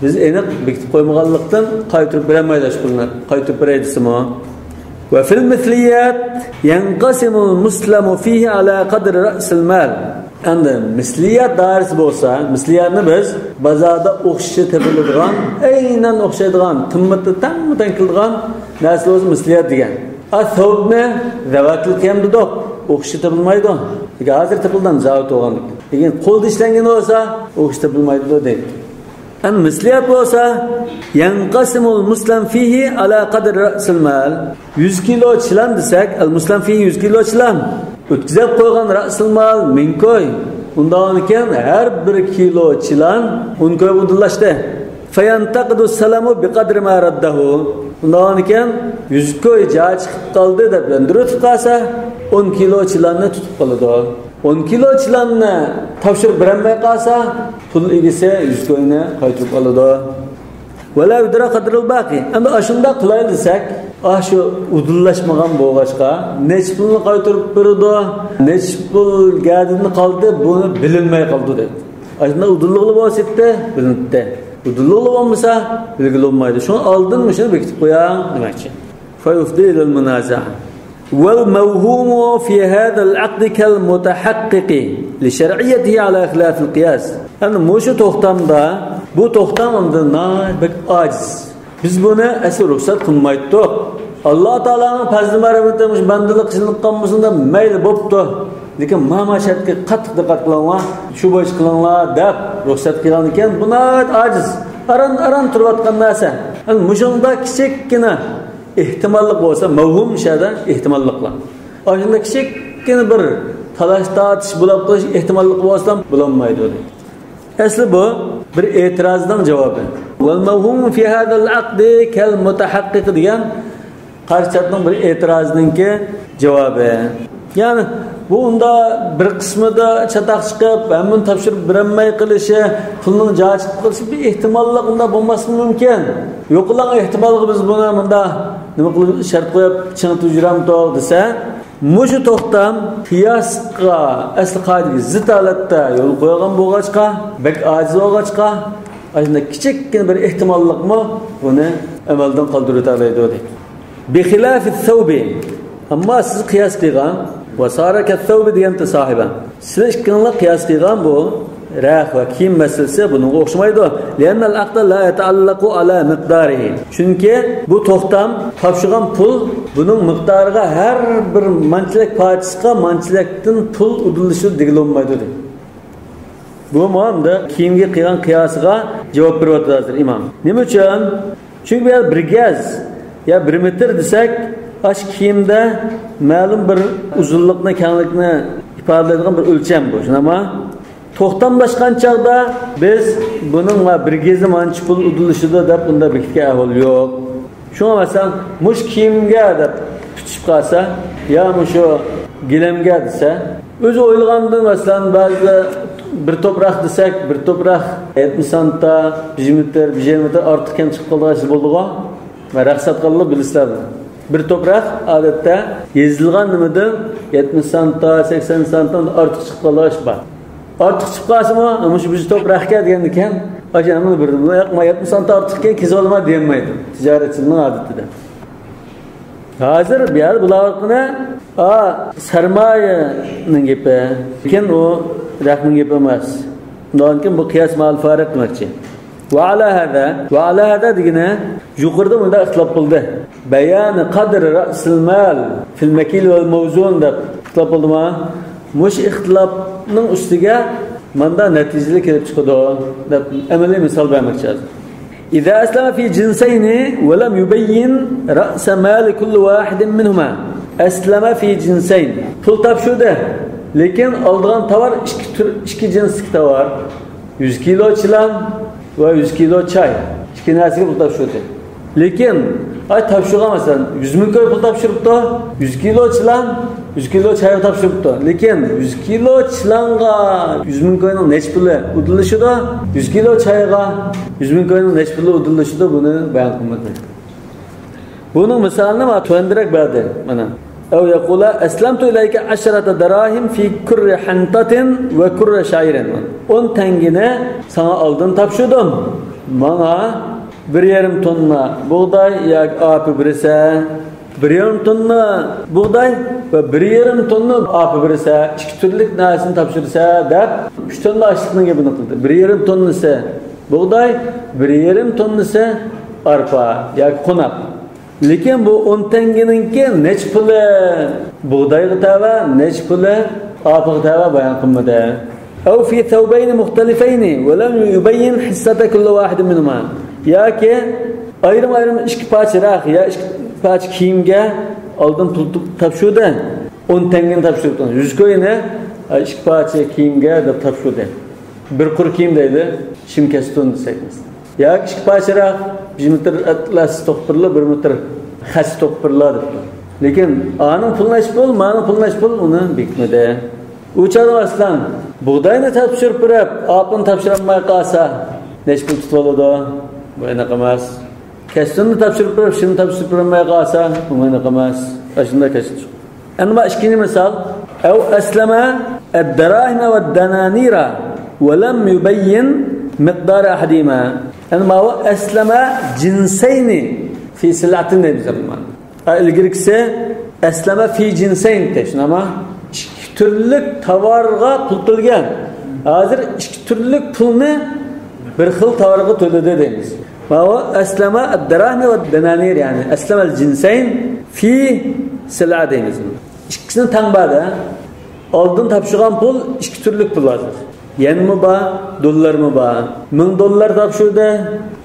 بىز ئېنىق بېكىتىپ قويمىغانلىقتىن قايتۇرۇپ بېرەلمەيدۇ ئاشۇ پۇلنى. قايتۇرۇپ بېرەي دېسىمۇ. وفي المثليات ينقسم المسلم فيه على قدر رأس المال. ئەمدى مىسلىيات دائىرىسى بولسا، مىسلىياتنى بىز بازاردا ئوخشىشى تېپىلىدىغان، ئەينەن ئوخشايدىغان، قىممىتى تەڭمۇ تەڭ كېلىدىغان نەرسە بولسا مىسلىيات دېگەن. ئا، سوۋۇتنى زاۋۇتتىن كېلىپ دېدۇق، ئوخشىشى تېپىلمايدۇ. لېكىن ھازىر تېپىلىدۇ، زاۋۇت بولغاندىكىن. لېكىن قولدا ئىشلەنگەن بولسا، ئوخشىشى تېپىلمايدۇ دەيدۇ. ئەمما مىسلىيات بولسا، ينقسم المسلم فيه على قدر رأس المال. يۈز كىلو چىلان دېسەك، المسلم فيه يۈز كىلو چىلان. ئۆتكۈزۈپ قويغان رأس المال مىڭ كوي. ئۇنداقكەن ھەر بىر كىلو چىلان ئون كويغا ئۇدۇللاشتى. فينتقد السلم بقدر ما رده. ئۇنداقكەن يۈز كوي جا چىقىپ قالدى دەپ ياندۇرۇۋېتىپ قالسا، ئون كىلو چىلاننى تۇتۇپ قالىدۇ. ئون كىلو چىلاننى تاپشۇرۇپ بېرەلمەي قالسا، پۇل ئىگىسى يۈز كوينى قايتۇرۇپ ئالىدۇ. ولا يدرى قدر الباقي. ئەمدى ئاشۇنداق قىلايلى دېسەك، ئاشۇ ئۇدۇللاشمىغان بولغاچقا، نەچچە پۇلنى قايتۇرۇپ بېرىدۇ، نەچچە پۇل گەدىنى قالدى، بۇنى بىلىنمەي قالىدۇ دەيدۇ. ئاشۇنداق ئۇدۇللۇقلا بولسا بىلىنەتتى. ئۇدۇللۇقلا بولمىسا بىلگىلى بولمايدۇ. شۇڭا ئالدىن مۇشۇنى بېكىتىپ قوياڭ دېمەكچى. فيفضي إلى المنازعة. والموهوم في هذا العقد كالمتحقق لشرعيته على خلاف القياس. يەنى مۇشۇ توختامدا، بۇ توختام ئەمدى ناھايىتى بەك ئاجىز. بىز بۇنى ئەسلى رۇخسەت قىلمايتتۇق. ئاللا تائالانىڭ پەزلى مەرھىمىتى مۇشۇ بەندىلىك قىلىنغان بولسۇن دەپ، مەيلى بوپتۇ. لېكىن ما، ما شەرتكە قاتتىق دىققەت قىلىڭلار، شۇ بويىچە قىلىڭلار دەپ رۇخسەت قىلغان ئىكەن، بۇ ناھايىتى ئاجىز. ئاران، ئاران تۇرۇۋاتقان نەرسە. يەنى مۇشۇنداق كىچىككىنە ئېھتىماللىق بولسا، مەۋھۇم شەدە ئېھتىماللىقلار. ئاشۇنداق كىچىككىنە بىر تالاش تارتىش بولۇپ قېلىش ئېھتىماللىقى بولسا بولالمايدۇ دەيدۇ. ئەسلى بۇ بىر ئېتىرازنىڭ جاۋابى. والموهوم في هذا العقد كالمتحقق دېگەن قارشى تەرەپنىڭ بىر ئېتىرازىنىڭكى جاۋابى. يەنى بۇ ئۇندا بىر قىسمىدا چاتاق چىقىپ، ھەممىنى تاپشۇرۇپ بېرەلمەي قېلىشى، پۇلنىڭ جايى چىقىپ قېلىشى بىر ئېھتىماللىق، ئۇنداق بولماسلىقى مۇمكىن. يوقىلاڭ ئېھتىمالغا بىز بۇنى مۇنداق نېمە قىلىپ شەرت قويۇپ چىڭىتىپ يۈرەمتۇق دېسە، مۇشۇ توختام قىياسقا، ئەسلى قائىدىگە زىت ھالەتتە يولغا قويۇلغان بولغاچقا، بەك ئاجىز بولغاچقا، ئاشۇنداق كىچىككىنە بىر ئېھتىماللىقمۇ بۇنى ئەمەلدىن قالدۇرۇۋېتەلەيدۇ دەيدۇ. بخلاف الثوب. ئەمما سىز قىياس قىلغان، وصار كالثوب دېگەنتى ساھىبە. سىلەر ئىككىڭلار قىياس قىلغان بۇ رەخ ۋە كىيىم مەسىلىسى بۇنىڭغا ئوخشىمايدۇ. لأن العقد لا يتعلق على مقداره. چۈنكى بۇ توختام، تاپشۇرغان پۇل، بۇنىڭ مىقدارىغا، ھەر بىر مانچىلىك پارچىسىغا مانچىلىكتىن پۇل ئۇدۇللىشىدۇ دېگىلى بولمايدۇ دەيدۇ. بۇمۇ ئەمدى كىيىمگە قىلغان قىياسىغا جاۋاب بېرىۋاتىدۇ ھازىر ئىمام. نېمە ئۈچۈن؟ چۈنكى بۇ يەردە بىر گەز يا بىر مېتىر دېسەك، ئاشۇ كىيىمدە مەلۇم بىر ئۇزۇنلۇقنى، كەڭلىكنى ئىپادىلەيدىغان بىر ئۆلچەم بۇ، شۇنداقمۇ؟ توختاملاشقان چاغدا بىز بۇنىڭ بىر گېزى مانچە پۇل ئۇدۇللىشىدۇ دەپ ئۇنداق بېكىتكەن ئەھۋال يوق. شۇڭا مەسىلەن، مۇشۇ كىيىمگە دەپ پۈتۈشۈپ قالسا، يا مۇشۇ گىلەمگە دېسە، ئۆزى ئويلىغاندىن، مەسىلەن، بەزىدە بىر توپ رەخ دېسەك، بىر توپ رەخ يەتمىش سانتا، بىر مېتىر، بىر يېرىم مېتىر ئارتۇق كەم چىقىپ قالىدىغان ئىش بولىدىغۇ. مەن رەخ ساتقانلار بىلىسىلەر بۇنى. بىر توپ رەخ ئادەتتە يېزىلغان نېمىدىن يەتمىش سانتا، سەكسەن سانتا ئارتۇق چىقىپ قالىدىغان ئىش بار. ئارتۇق چىقىپ قالسىمۇ، مۇشۇ بىر توپ رەخكە دېگەندىكىن، ئاشۇ ھەممىنى بىر، ياق، مانا يەتمىش سانتا ئارتۇق ئىكەن، كېسىۋالىمەن دېيەلمەيدۇ. تىجارەتچىلىكنىڭ ئادىتىدە. ھازىر بۇ يەردە بولۇۋاتقىنى، ئا، سەرمايىنىڭ گېپى. لېكىن ئۇ رەخنىڭ گېپى ئەمەس. ئۇنىڭدىن كېيىن بۇ قىياس مەئەل فارىق دېمەكچى. ۋە ئالا ھازا، ۋە ئالا ھازا دېگىنى يۇقىرىدا مۇنداق ئىختىلاپ قىلدى. بەيانى قەدرى رەسىل مال فىل مەكىل ۋەل مەۋزۇن دەپ ئىختىلاپ قىلدىما؟ مۇشۇ ئىختىلاپنىڭ ئۈستىگە ماندا نەتىجىلىك كېلىپ چىقىدۇ دەپ ئەمەلىي مىسال بەرمەكچى ھازىر. إذا أسلم في جنسين ولم يبين رأس مال كل واحد منهما. أسلم في جنسين. پۇل تاپشۇردى. لېكىن ئالىدىغان تاۋار ئىككى تۈر، ئىككى جىنستىكى تاۋار. يۈز كىلو چىلان ۋە يۈز كىلو چاي. ئىككى نەرسىگە پۇل تاپشۇردى. لېكىن، ئاي، تاپشۇرغان، مەسىلەن، يۈز مىڭ كوي پۇل تاپشۇرۇپتۇ. يۈز كىلو چىلان، يۈز كىلو چايغا تاپشۇرۇپتۇ. لېكىن يۈز كىلو چىلانغا يۈز مىڭ كوينىڭ نەچچە پۇلى ئۇدۇللىشىدۇ، يۈز كىلو چايغا يۈز مىڭ كوينىڭ نەچچە پۇلى ئۇدۇللىشىدۇ، بۇنى بايان قىلمىدى. بۇنىڭ مىسالىنى مانا تۆۋەندىرەك بەردى. مانا. أو يقول: أسلمت إليك عشرة دراهم في كر حنطة وكر شعير. ئون تەڭگىنى ساڭا ئالدىن تاپشۇردۇم. ماڭا بىر يېرىم توننا بۇغداي ياكى ئارپا بېرىسە، بىر يېرىم توننا بۇغداي ۋە بىر يېرىم توننا ئارپا بېرىسە، ئىككى تۈرلۈك نەرسىنى تاپشۇرسا دەپ، ئۈچ توننا ئاشلىقنىڭ گېپىنى قىلدى. بىر يېرىم توننىسى بۇغداي، بىر يېرىم توننىسى ئارپا ياكى قوناق. لېكىن بۇ ئون تەڭگىنىڭكى نەچچە پۇلى بۇغدايغا تەۋە، نەچچە پۇلى ئارپىغا تەۋە بايان قىلمىدى. أو في ثوبين مختلفين ولم يبين حصة كل واحد منهما. ياكى ئايرىم-ئايرىم ئىككى پارچە رەخ يا ئىككى پارچە كىيىمگە ئالدىن پۇل تاپشۇردى. ئون تەڭگىنى تاپشۇردى. يۈز كوينى ئىككى پارچە كىيىمگە دەپ تاپشۇردى. بىر قۇر كىيىم دەيدۇ، شىم كەستۇن دېسەك مەسىلەن. ياكى ئىككى پارچە رەخ، بىر مېتىر ئەتلەس توقۇپ بېرىلە، بىر مېتىر خەس توقۇپ بېرىلە دەپتۇ. لېكىن ئانىڭ پۇلى نەچچە پۇل، مانىڭ پۇلى نەچچە پۇل، ئۇنى بېكىتمىدى. ئۇ چاغدا مەسىلەن، بۇغداينى تاپشۇرۇپ بېرىپ، ئارپىنى تاپشۇرالماي قالسا، نەچچە پۇل تۇتۇۋالىدۇ؟ بۇ ئېنىق ئەمەس. كەستۇننى تاپشۇرۇپ بېرىپ، شىمنى تاپشۇرۇپ بېرەلمەي قالسا، بۇمۇ ئېنىق ئەمەس. ئاشۇنداق كەچتۇق. ئەمما ئىككىنچى مىسال، أو أسلم الدراهم والدنانير ولم يبين مقدار أحدهما. ئەمما ماۋۇ أسلم جنسين في سلعة دەيمىز. ئا، ئىلگىرىكىسى أسلم في جنسين دەيدۇ، شۇنداقمۇ؟ ئىككى تۈرلۈك تاۋارغا پۇل تۆلىگەن. ھازىر ئىككى تۈرلۈك پۇلنى بىر خىل تاۋارغا تۆلىدى دەيمىز. ماۋۇ أسلم الدراهم والدنانير، يەنى أسلم الجنسين في سلعة دەيمىز. ئىككىسىنى تەڭ بەردى. ئالدىن تاپشۇرغان پۇل ئىككى تۈرلۈك پۇل ھازىر. يەنمۇ بار، دوللارمۇ بار. مىڭ دوللار تاپشۇردى،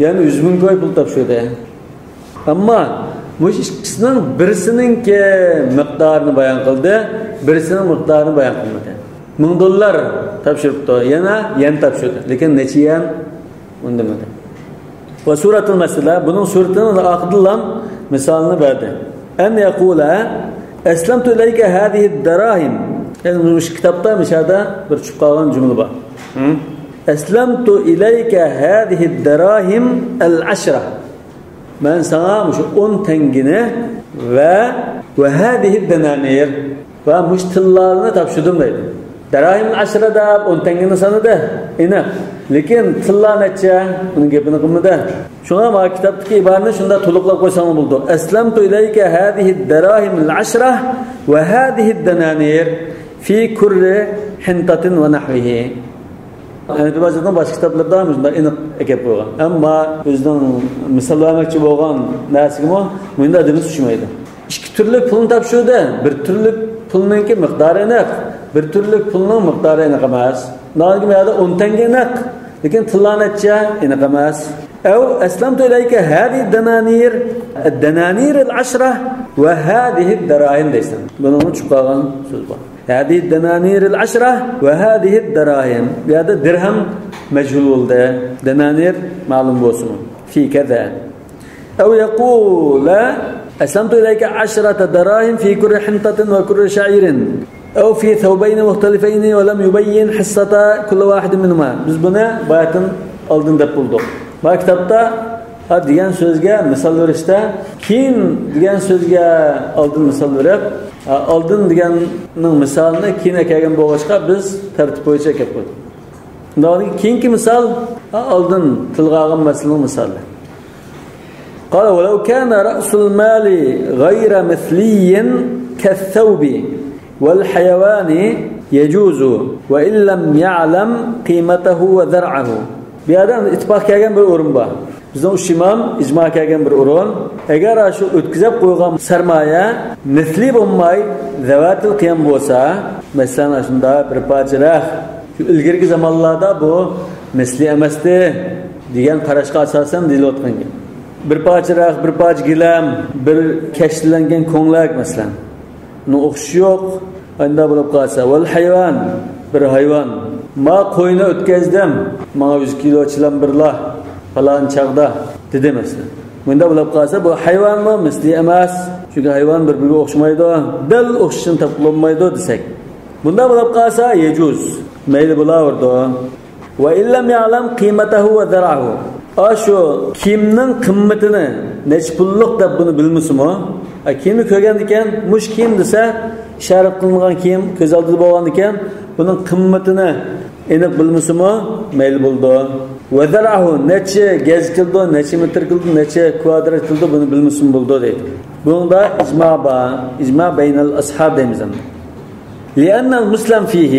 يەنە يۈز مىڭ كوي پۇل تاپشۇردى. ئەمما مۇشۇ ئىككىسىنىڭ بىرسىنىڭكى مىقدارىنى بايان قىلدى، بىرسىنىڭ مىقدارىنى بايان قىلمىدى. مىڭ دوللار تاپشۇرۇپتۇ، يەنە يەن تاپشۇردى. لېكىن نەچچە يەن؟ ئۇنى دېمىدى. وصورة المسألة، بۇنىڭ سۈرىتىنىڭ ئارقىدىنلا مىسالىنى بەردى. أن يقول: أسلمت إليك هذه الدراهم. يەنى مۇشۇ كىتابتا مىشادا بىر چۈشۈپ قالغان جۈملە بار. ھە؟ أسلمت إليك هذه الدراهم العشرة. مەن ساڭا مۇشۇ ئون تەڭگىنى ۋە، وهذه الدنانير، ۋە مۇشۇ تىللانى تاپشۇردۇم دەيدۇ. دراهم العشرة دەپ ئون تەڭگىنى سانىدى. ئېنىق. لېكىن تىللا نەچچە؟ ئۇنىڭ گېپىنى قىلمىدى. شۇڭا مانا كىتابتىكى ئىبارىنى شۇنداق تولۇقلاپ قويساڭلار بولىدۇ. أسلمت إليك هذه الدراهم العشرة وهذه الدنانير في كر حنطة ونحوه. ھەنەفىي مەزھەپنىڭ باشقا كىتابلىرىدا مۇشۇنداق ئېنىق ئەكەپ قويغان. ئەمما ئۆزىنىڭ مىسال بەرمەكچى بولغان نەرسىگىمۇ مۇنداق دېمىسە چۈشمەيدۇ. ئىككى تۈرلۈك پۇلنى تاپشۇردى. بىر تۈرلۈك پۇلنىڭكى مىقدارى ئېنىق، بىر تۈرلۈك پۇلنىڭ مىقدارى ئېنىق ئەمەس. ناھايىتى بۇ يەردە ئون تەڭگە ئېنىق، لېكىن تىللا نەچچە ئېنىق ئەمەس. أو أسلمت إليك هذه الدنانير، الدنانير العشرة وهذه الدراهم دەيسەن. بۇنىڭ چۈشۈپ قالغان سۆز بار. هذه الدنانير العشرة وهذه الدراهم. بۇ يەردە دىرھەم مەجھۇل بولدى. دەنانىر مەلۇم بولسىمۇ. في كذا. أو يقول: أسلمت إليك عشرة دراهم في كر حنطة وكر شعير. أو في ثوبين مختلفين ولم يبين حصة كل واحد منهما. بىز بۇنى باياتىن ئالدىن دەپ بولدۇق. بۇ كىتابتا ھا دېگەن سۆزگە مىسال بېرىشتە، كېيىن دېگەن سۆزگە ئالدىن مىسال بېرىپ، ھا، ئالدىن دېگەننىڭ مىسالىنى كېيىن ئەكەلگەن بولغاچقا، بىز تەرتىپ بويىچە ئەكەپ قويدۇق. ئۇنداق كېيىنكى مىسال، ھا، ئالدىن تىلغا ئالغان مەسىلىنىڭ مىسالى. قال: ولو كان رأس المال غير مثلي كالثوب والحيوان يجوز وإن لم يعلم قيمته وذرعه. بۇ يەردە ئىتتىپاق كەلگەن بىر ئورۇن بار. بىزنىڭ ئۈچ ئىمام ئىجما كەلگەن بىر ئورۇن. ئەگەر شۇ ئۆتكۈزۈپ قويغان سەرمايە مىسلى بولماي، زەۋاتىل قىيام بولسا، مەسىلەن، شۇنداق بىر پارچە رەخت، شۇ ئىلگىرىكى زامانلاردا بۇ مىسلى ئەمەستى دېگەن قاراشقا ئاساسەن دېيىلىۋاتقان گەپ. بىر پارچە رەخت، بىر پارچە گىلەم، بىر كەشتىلەنگەن كۆڭلەك، مەسىلەن. ئۇنىڭ ئوخشىشى يوق. ئەندە بولۇپ قالسا، ۋەل ھايۋان، بىر ھايۋان. ما قوينى ئۆتكەزدىم، ماڭا يۈز كىلو چىلان بېرىلا، پالان چاغدا، دېدى مەسىلەن. مۇنداق بولۇپ قالسا، بۇ ھايۋانمۇ مىسلى ئەمەس. چۈنكى ھايۋان بىر-بىرىگە ئوخشىمايدۇ، دەل ئوخشىشىنى تاپقىلى بولمايدۇ دېسەك. بۇنداق بولۇپ قالسا، يەجۇز، مەيلى بولاۋېرىدۇ. وإن لم يعلم قيمته وذرعه. ئاشۇ كىيىمنىڭ قىممىتىنى نەچچە پۇللۇق دەپ بۇنى بىلمىسىمۇ؟ ئا، كىيىمنى كۆرگەندىكىن، مۇشۇ كىيىم دېسە، ئىشارەت قىلىنغان كىيىم كۆز ئالدىدا بولغاندىكىن، بۇنىڭ قىممىتىنى ئېنىق بىلمىسىمۇ، مەيلى بولىدۇ. وذرعه، نەچچە گەز كېلىدۇ، نەچچە مېتىر كېلىدۇ، نەچچە كۋادرات كېلىدۇ، بۇنى بىلمىسىمۇ بولىدۇ دەيدۇ. بۇنىڭدا ئىجما بار. ئىجما بەينەل ئەسھاب دەيمىز ئەمدى. لأن المسلم فيه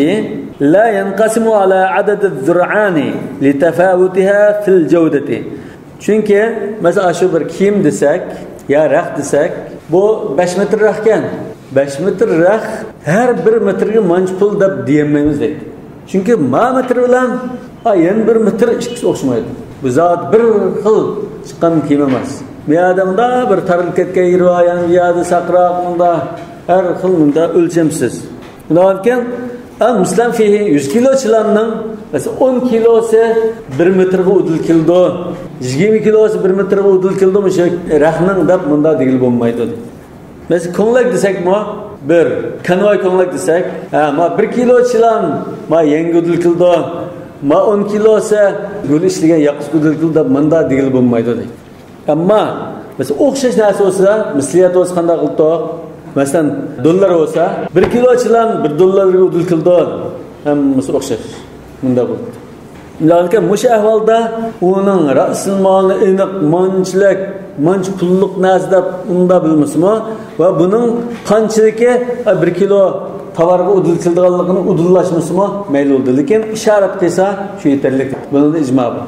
لا ينقسم على عدد الذرعان لتفاوتها في الجودة. چۈنكى، مەسىلەن، شۇ بىر كىيىم دېسەك، يا رەخت دېسەك، بۇ بەش مېتىر رەختكەن. بەش مېتىر رەخت ھەر بىر مېتىرگە مانچە پۇل دەپ دېيەلمەيمىز دەيدۇ. چۈنكى ما مېتىر بىلەن، ئا، يەنە بىر مېتىر ئىككىسى ئوخشىمايدۇ. بۇ زادى بىر خىل چىققان كىيىم ئەمەس. بۇ يەردە مۇنداق بىر تارىلىپ كەتكەن يېرى بار، يەنە بۇ يەردە ساقراق، مۇنداق ھەر خىل مۇنداق ئۆلچەمسىز. ئۇنداقكەن، ئەل مۇسلەم فىھى، يۈز كىلو چىلاننىڭ، مەسىلەن، ئون كىلوسى بىر مېتىرغا ئۇدۇل كېلىدۇ، يىگىرمە كىلوسى بىر مېتىرغا ئۇدۇل كېلىدۇ، مۇشۇ رەختنىڭ دەپ مۇنداق دېگىلى بولمايدۇ. مەسىلەن، كۆڭلەك دېسەكمۇ، بىر كانۋاي كۆڭلەك دېسەك، ھە، ما بىر كىلو چىلان، ما يەڭگە ئۇدۇل كېلىدۇ، ما ئون كىلوسى گۈل ئىشلىگەن ياقۇتقا ئۇدۇل كېلىدۇ دەپ مۇنداق دېگىلى بولمايدۇ دەيدۇ. ئەمما، مەسىلەن، ئوخشاش نەرسە بولسا، مىسلىيەت بولسا قانداق قىلدۇق؟ مەسىلەن، دوللار بولسا، بىر كىلو چىلان بىر دوللارغا ئۇدۇل كېلىدۇ. ھەممىسى ئوخشاش. مۇنداق بولىدۇ. لېكىن مۇشۇ ئەھۋالدا ئۇنىڭ رەسىمالنى ئېنىق مانچىلىك، مانچە پۇللۇق نەرسە دەپ ئۇنداق بىلمىسىمۇ ۋە بۇنىڭ قانچىلىكى بىر كىلو تاۋارغا ئۇدۇل كېلىدىغانلىقىنى ئۇدۇللاشمىسىمۇ مەيلى بولىدۇ. لېكىن ئىشارەت قىلسا شۇ يېتەرلىك. بۇنىڭدا ئىجما بار.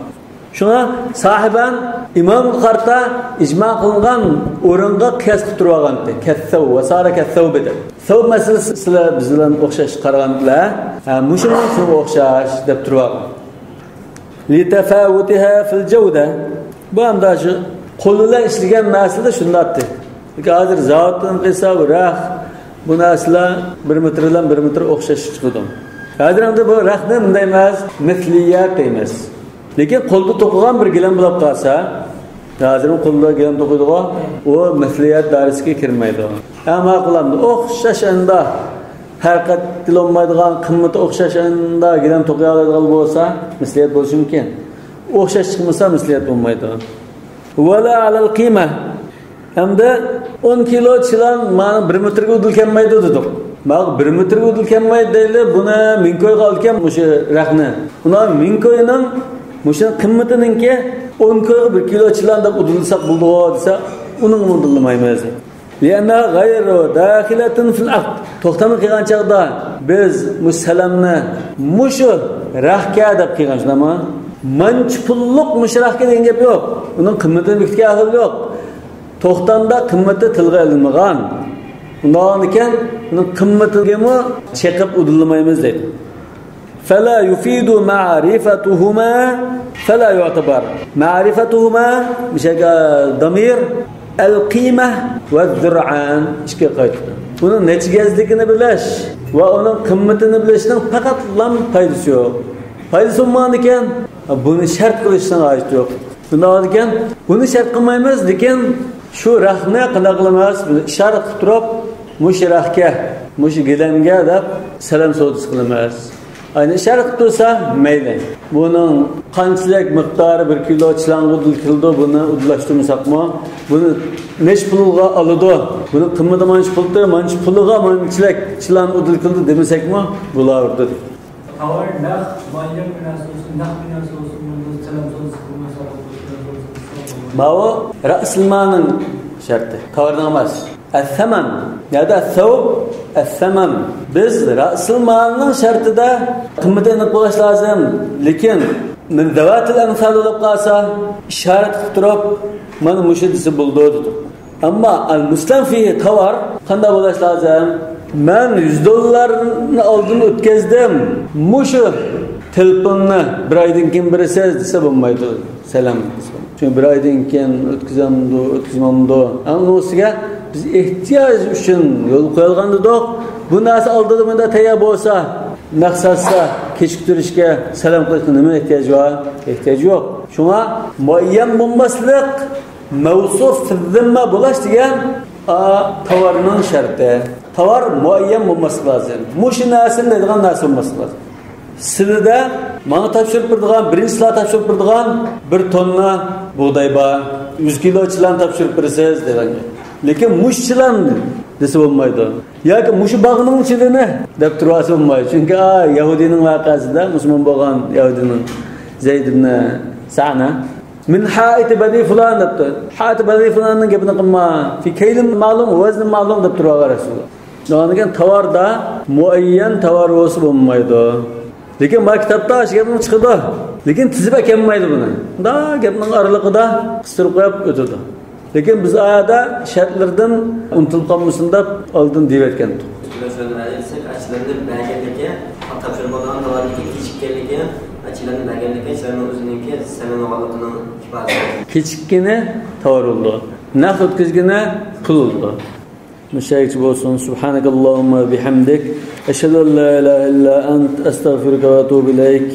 شۇڭا ساھىبان ئىمامغا قارىتا ئىجما قىلىنغان ئورۇنغا قىياس قىلىپ تۇرۇۋالغانتى. كەسسەۋ، ۋەسارە كەسسەۋ بىدە. سەۋ مەسىلىسى سىلەر بىز بىلەن ئوخشاش قارىغانلار، ھە، مۇشۇمۇ شۇنىڭغا ئوخشاش دەپ تۇرۇۋالغان. لتفاوتها في الجودة. بۇ ئەمدى شۇ قول بىلەن ئىشلىگەن نەرسىدە شۇنداقتى. لېكىن ھازىر زاۋۇتتىن قىلسا بۇ رەخت، بۇ نەرسىلەر بىر مېتىر بىلەن بىر مېتىر ئوخشاش چىقىدۇ. ھازىر ئەمدى بۇ رەختنى مۇنداق ئەمەس، مىسلىيەت دەيمىز. لېكىن قولدا توقۇغان بىر گىلەم بولۇپ قالسا، ھازىرمۇ قولدا گىلەم توقۇيدىغۇ، ئۇ مىسلىيەت دائىرىسىگە كىرمەيدۇ. ھە، ماقۇل ئەمدى. ئوخشاش ئەندا ھەرىكەت قىلالمايدىغان، قىممىتى ئوخشاش ئەندا گىلەم توقۇيالايدىغان بولسا، مىسلىيەت بولۇشى مۇمكىن. ئوخشاش چىقمىسا، مىسلىيەت بولمايدۇ. ولا على القيمة. ئەمدى ئون كىلو چىلان مانا بىر مېتىرگە ئۇدۇل كەلمەيدۇ دېدۇق. مانا بىر مېتىرگە ئۇدۇل كەلمەيدۇ دەيلى، بۇنى مىڭ كويغا ئالىدىكەن مۇشۇ رەخنە. ئۇنىڭ مىڭ كوينىڭ مۇشۇ قىممىتىنىڭكى ئون كويغا بىر كىلو چىلان دەپ ئۇدۇللىساق بولىدىغۇ دېسە، ئۇنىڭغا ئۇدۇللىمايمىز. لأنها غير داخلة في العقد. توختامنى قىلغان چاغدا بىز مۇشۇ سەلەمنى مۇشۇ رەخكە دەپ قىلغان، شۇنداقمۇ؟ مانچە پۇللۇق مۇشۇ رەخكە دېگەن گەپ يوق. ئۇنىڭ قىممىتىنى بېكىتكەن ئەھۋال يوق. توختامدا قىممىتى تىلغا ئېلىنمىغان. ئۇنداقكەن، ئۇنىڭ قىممىتىگىمۇ چېقىپ ئۇدۇللىمايمىز دەيدۇ. فلا يفيد معرفتهما فلا يعتبر. معرفتهما، مۇشۇ يەرگە دامىر، القيمة والذرعان ئىككىگە قايتىدۇ. ئۇنىڭ نەچچە گەزلىكىنى بىلىش ۋە ئۇنىڭ قىممىتىنى بىلىشنىڭ پەقەتلا پايدىسى يوق. پايدىسى بولمىغاندىكىن، بۇنى شەرت قىلىشنىڭ ھاجىتى يوق. شۇنداق ئىكەن، بۇنى شەرت قىلمايمىز، لېكىن شۇ رەختنى قانداق قىلىمىز؟ بۇنى ئىشارەت قىلىپ تۇرۇپ، مۇشۇ رەختكە، مۇشۇ گىلەمگە دەپ سەلەم سودىسى قىلىمىز. ئەنە ئىشارەت قىلىپ تۇرسا مەيلى. بۇنىڭ قانچىلىك مىقدارى بىر كىلو چىلانغا ئۇدۇل كېلىدۇ، بۇنى ئۇدۇللاشتۇرمىساقمۇ، بۇنى نەچچە پۇلغا ئالىدۇ، بۇنىڭ قىممىتى مانچە پۇلدۇر، مانچە پۇلىغا مانچىلىك چىلان ئۇدۇل كېلىدۇ دېمىسەكمۇ بولاۋېرىدۇ. تاۋار نەق، مۇئەييەن بىر نەرسە بولسۇن، نەق بىر نەرسە بولسۇن، بۇنى سەلەم سودىسى قىلماي، سودا قىلىش بىلەن سودىسى قىلسا بولمايدۇ. ماۋۇ رەسىلمالنىڭ شەرتى، تاۋارنىڭ ئەمەس. ئەسسەمەن، يادا سەۋب، ئەسسەمەم. بىز رەسۇلمالنىڭ شەرتىدە قىممىتى ئېنىق بولۇش لازىم. لېكىن مىن زەۋاتىل ئەنساب بولۇپ قالسا، ئىشارەت قىلىپ تۇرۇپ، مانا مۇشۇ دېسە بولىدۇ دېدۇق. ئەمما ئەل مۇستەنفى تاۋار قانداق بولۇش لازىم؟ مەن يۈز دوللارنى ئالدىن ئۆتكۈزدۈم. مۇشۇ تېلېفوننى بىر ئايدىن كېيىن بېرىسىز دېسە بولمايدۇ. سەلەم. چۈنكى بىر ئايدىن كېيىن ئۆتكۈزەمدۇ، ئۆتكۈزمەمدۇ؟ ئەڭ ئۇنىڭ ئۈستىگە بىز ئېھتىياج ئۈچۈن يولغا قويۇلغان دېدۇق. بۇ نەرسە ئالدىدا مۇنداق تەييار بولسا، نەق ساتسا، كېچىكتۈرۈشكە، سەلەم قىلىشقا نېمە ئېھتىياج بار؟ ئېھتىياج يوق. شۇڭا مۇئەييەن بولماسلىق مەۋسۇف فىززىممە بولاش دېگەن، ئا، تاۋارنىڭ شەرتى. تاۋار مۇئەييەن بولماسلىقى لازىم. مۇشۇ نەرسىنى دەيدىغان نەرسە بولماسلىقى لازىم. سىلىدە ماڭا تاپشۇرۇپ بېرىدىغان، بىرىنچى سىلەر تاپشۇرۇپ بېرىدىغان بىر توننا بۇغداي بار. يۈز كىلو چىلان تاپشۇرۇپ بېرىسىز دېگەن گەپ. لېكىن مۇشۇ چىلان دېسە بولمايدۇ. ياكى مۇشۇ باغنىڭ چىلىنى دەپ تۇرۇۋالسا بولمايدۇ. چۈنكى، ئا، يەھۇدىينىڭ ۋەقەسىدە، مۇسۇلمان بولغان يەھۇدىينىڭ زەيد ئىبنى سەنە. مىن ھائىتى بەنى فۇلان دەپتۇ. ھائىتى بەنى فۇلاننىڭ گېپىنى قىلما. فى كەيلىن مەلۇم، ۋەزنى مەلۇم دەپ تۇرۇۋالغان رەسۇلۇللا. دېگەن تاۋاردا مۇئەييەن تاۋار بولسا بولمايدۇ. لېكىن ما كىتابتا شۇ گەپنىڭ چىقىدۇ. لېكىن تىزىپ ئەكەلمەيدۇ بۇنى. دا گەپنىڭ ئارىلىقىدا قىستۇرۇپ قويۇپ ئۆتىدۇ. لېكىن بىز ئايەتتە شەرتلىرىدىن ئۇنتۇلۇپ قالمىسۇن دەپ ئالدىن دېيىۋەتكەنتۇق. ئەلچىلەرنى بەرگەندىكى، تاپشۇرۇپ بولغان تاۋاردىكى كېچىككەنلىكى، ئەلچىلەرنى بەرگەندىكى، شۇلارنىڭ ئۆزىنىڭكى سەمەن بولغانلىقىنىڭ ئىپادىسى. كېچىككىنى تاۋار بولىدۇ. نەق ئۆتكۈزگىنى پۇل بولىدۇ. مۇشۇ يەرگىچە بولسۇن. سۇبھانەكاللاھۇممە ۋە بىھەمدىك. ئەشھەدۇ ئەن لا ئىلاھە ئىللا ئەنت، ئەستەغفىرۇكە ۋە ئەتۇبۇ ئىلەيك.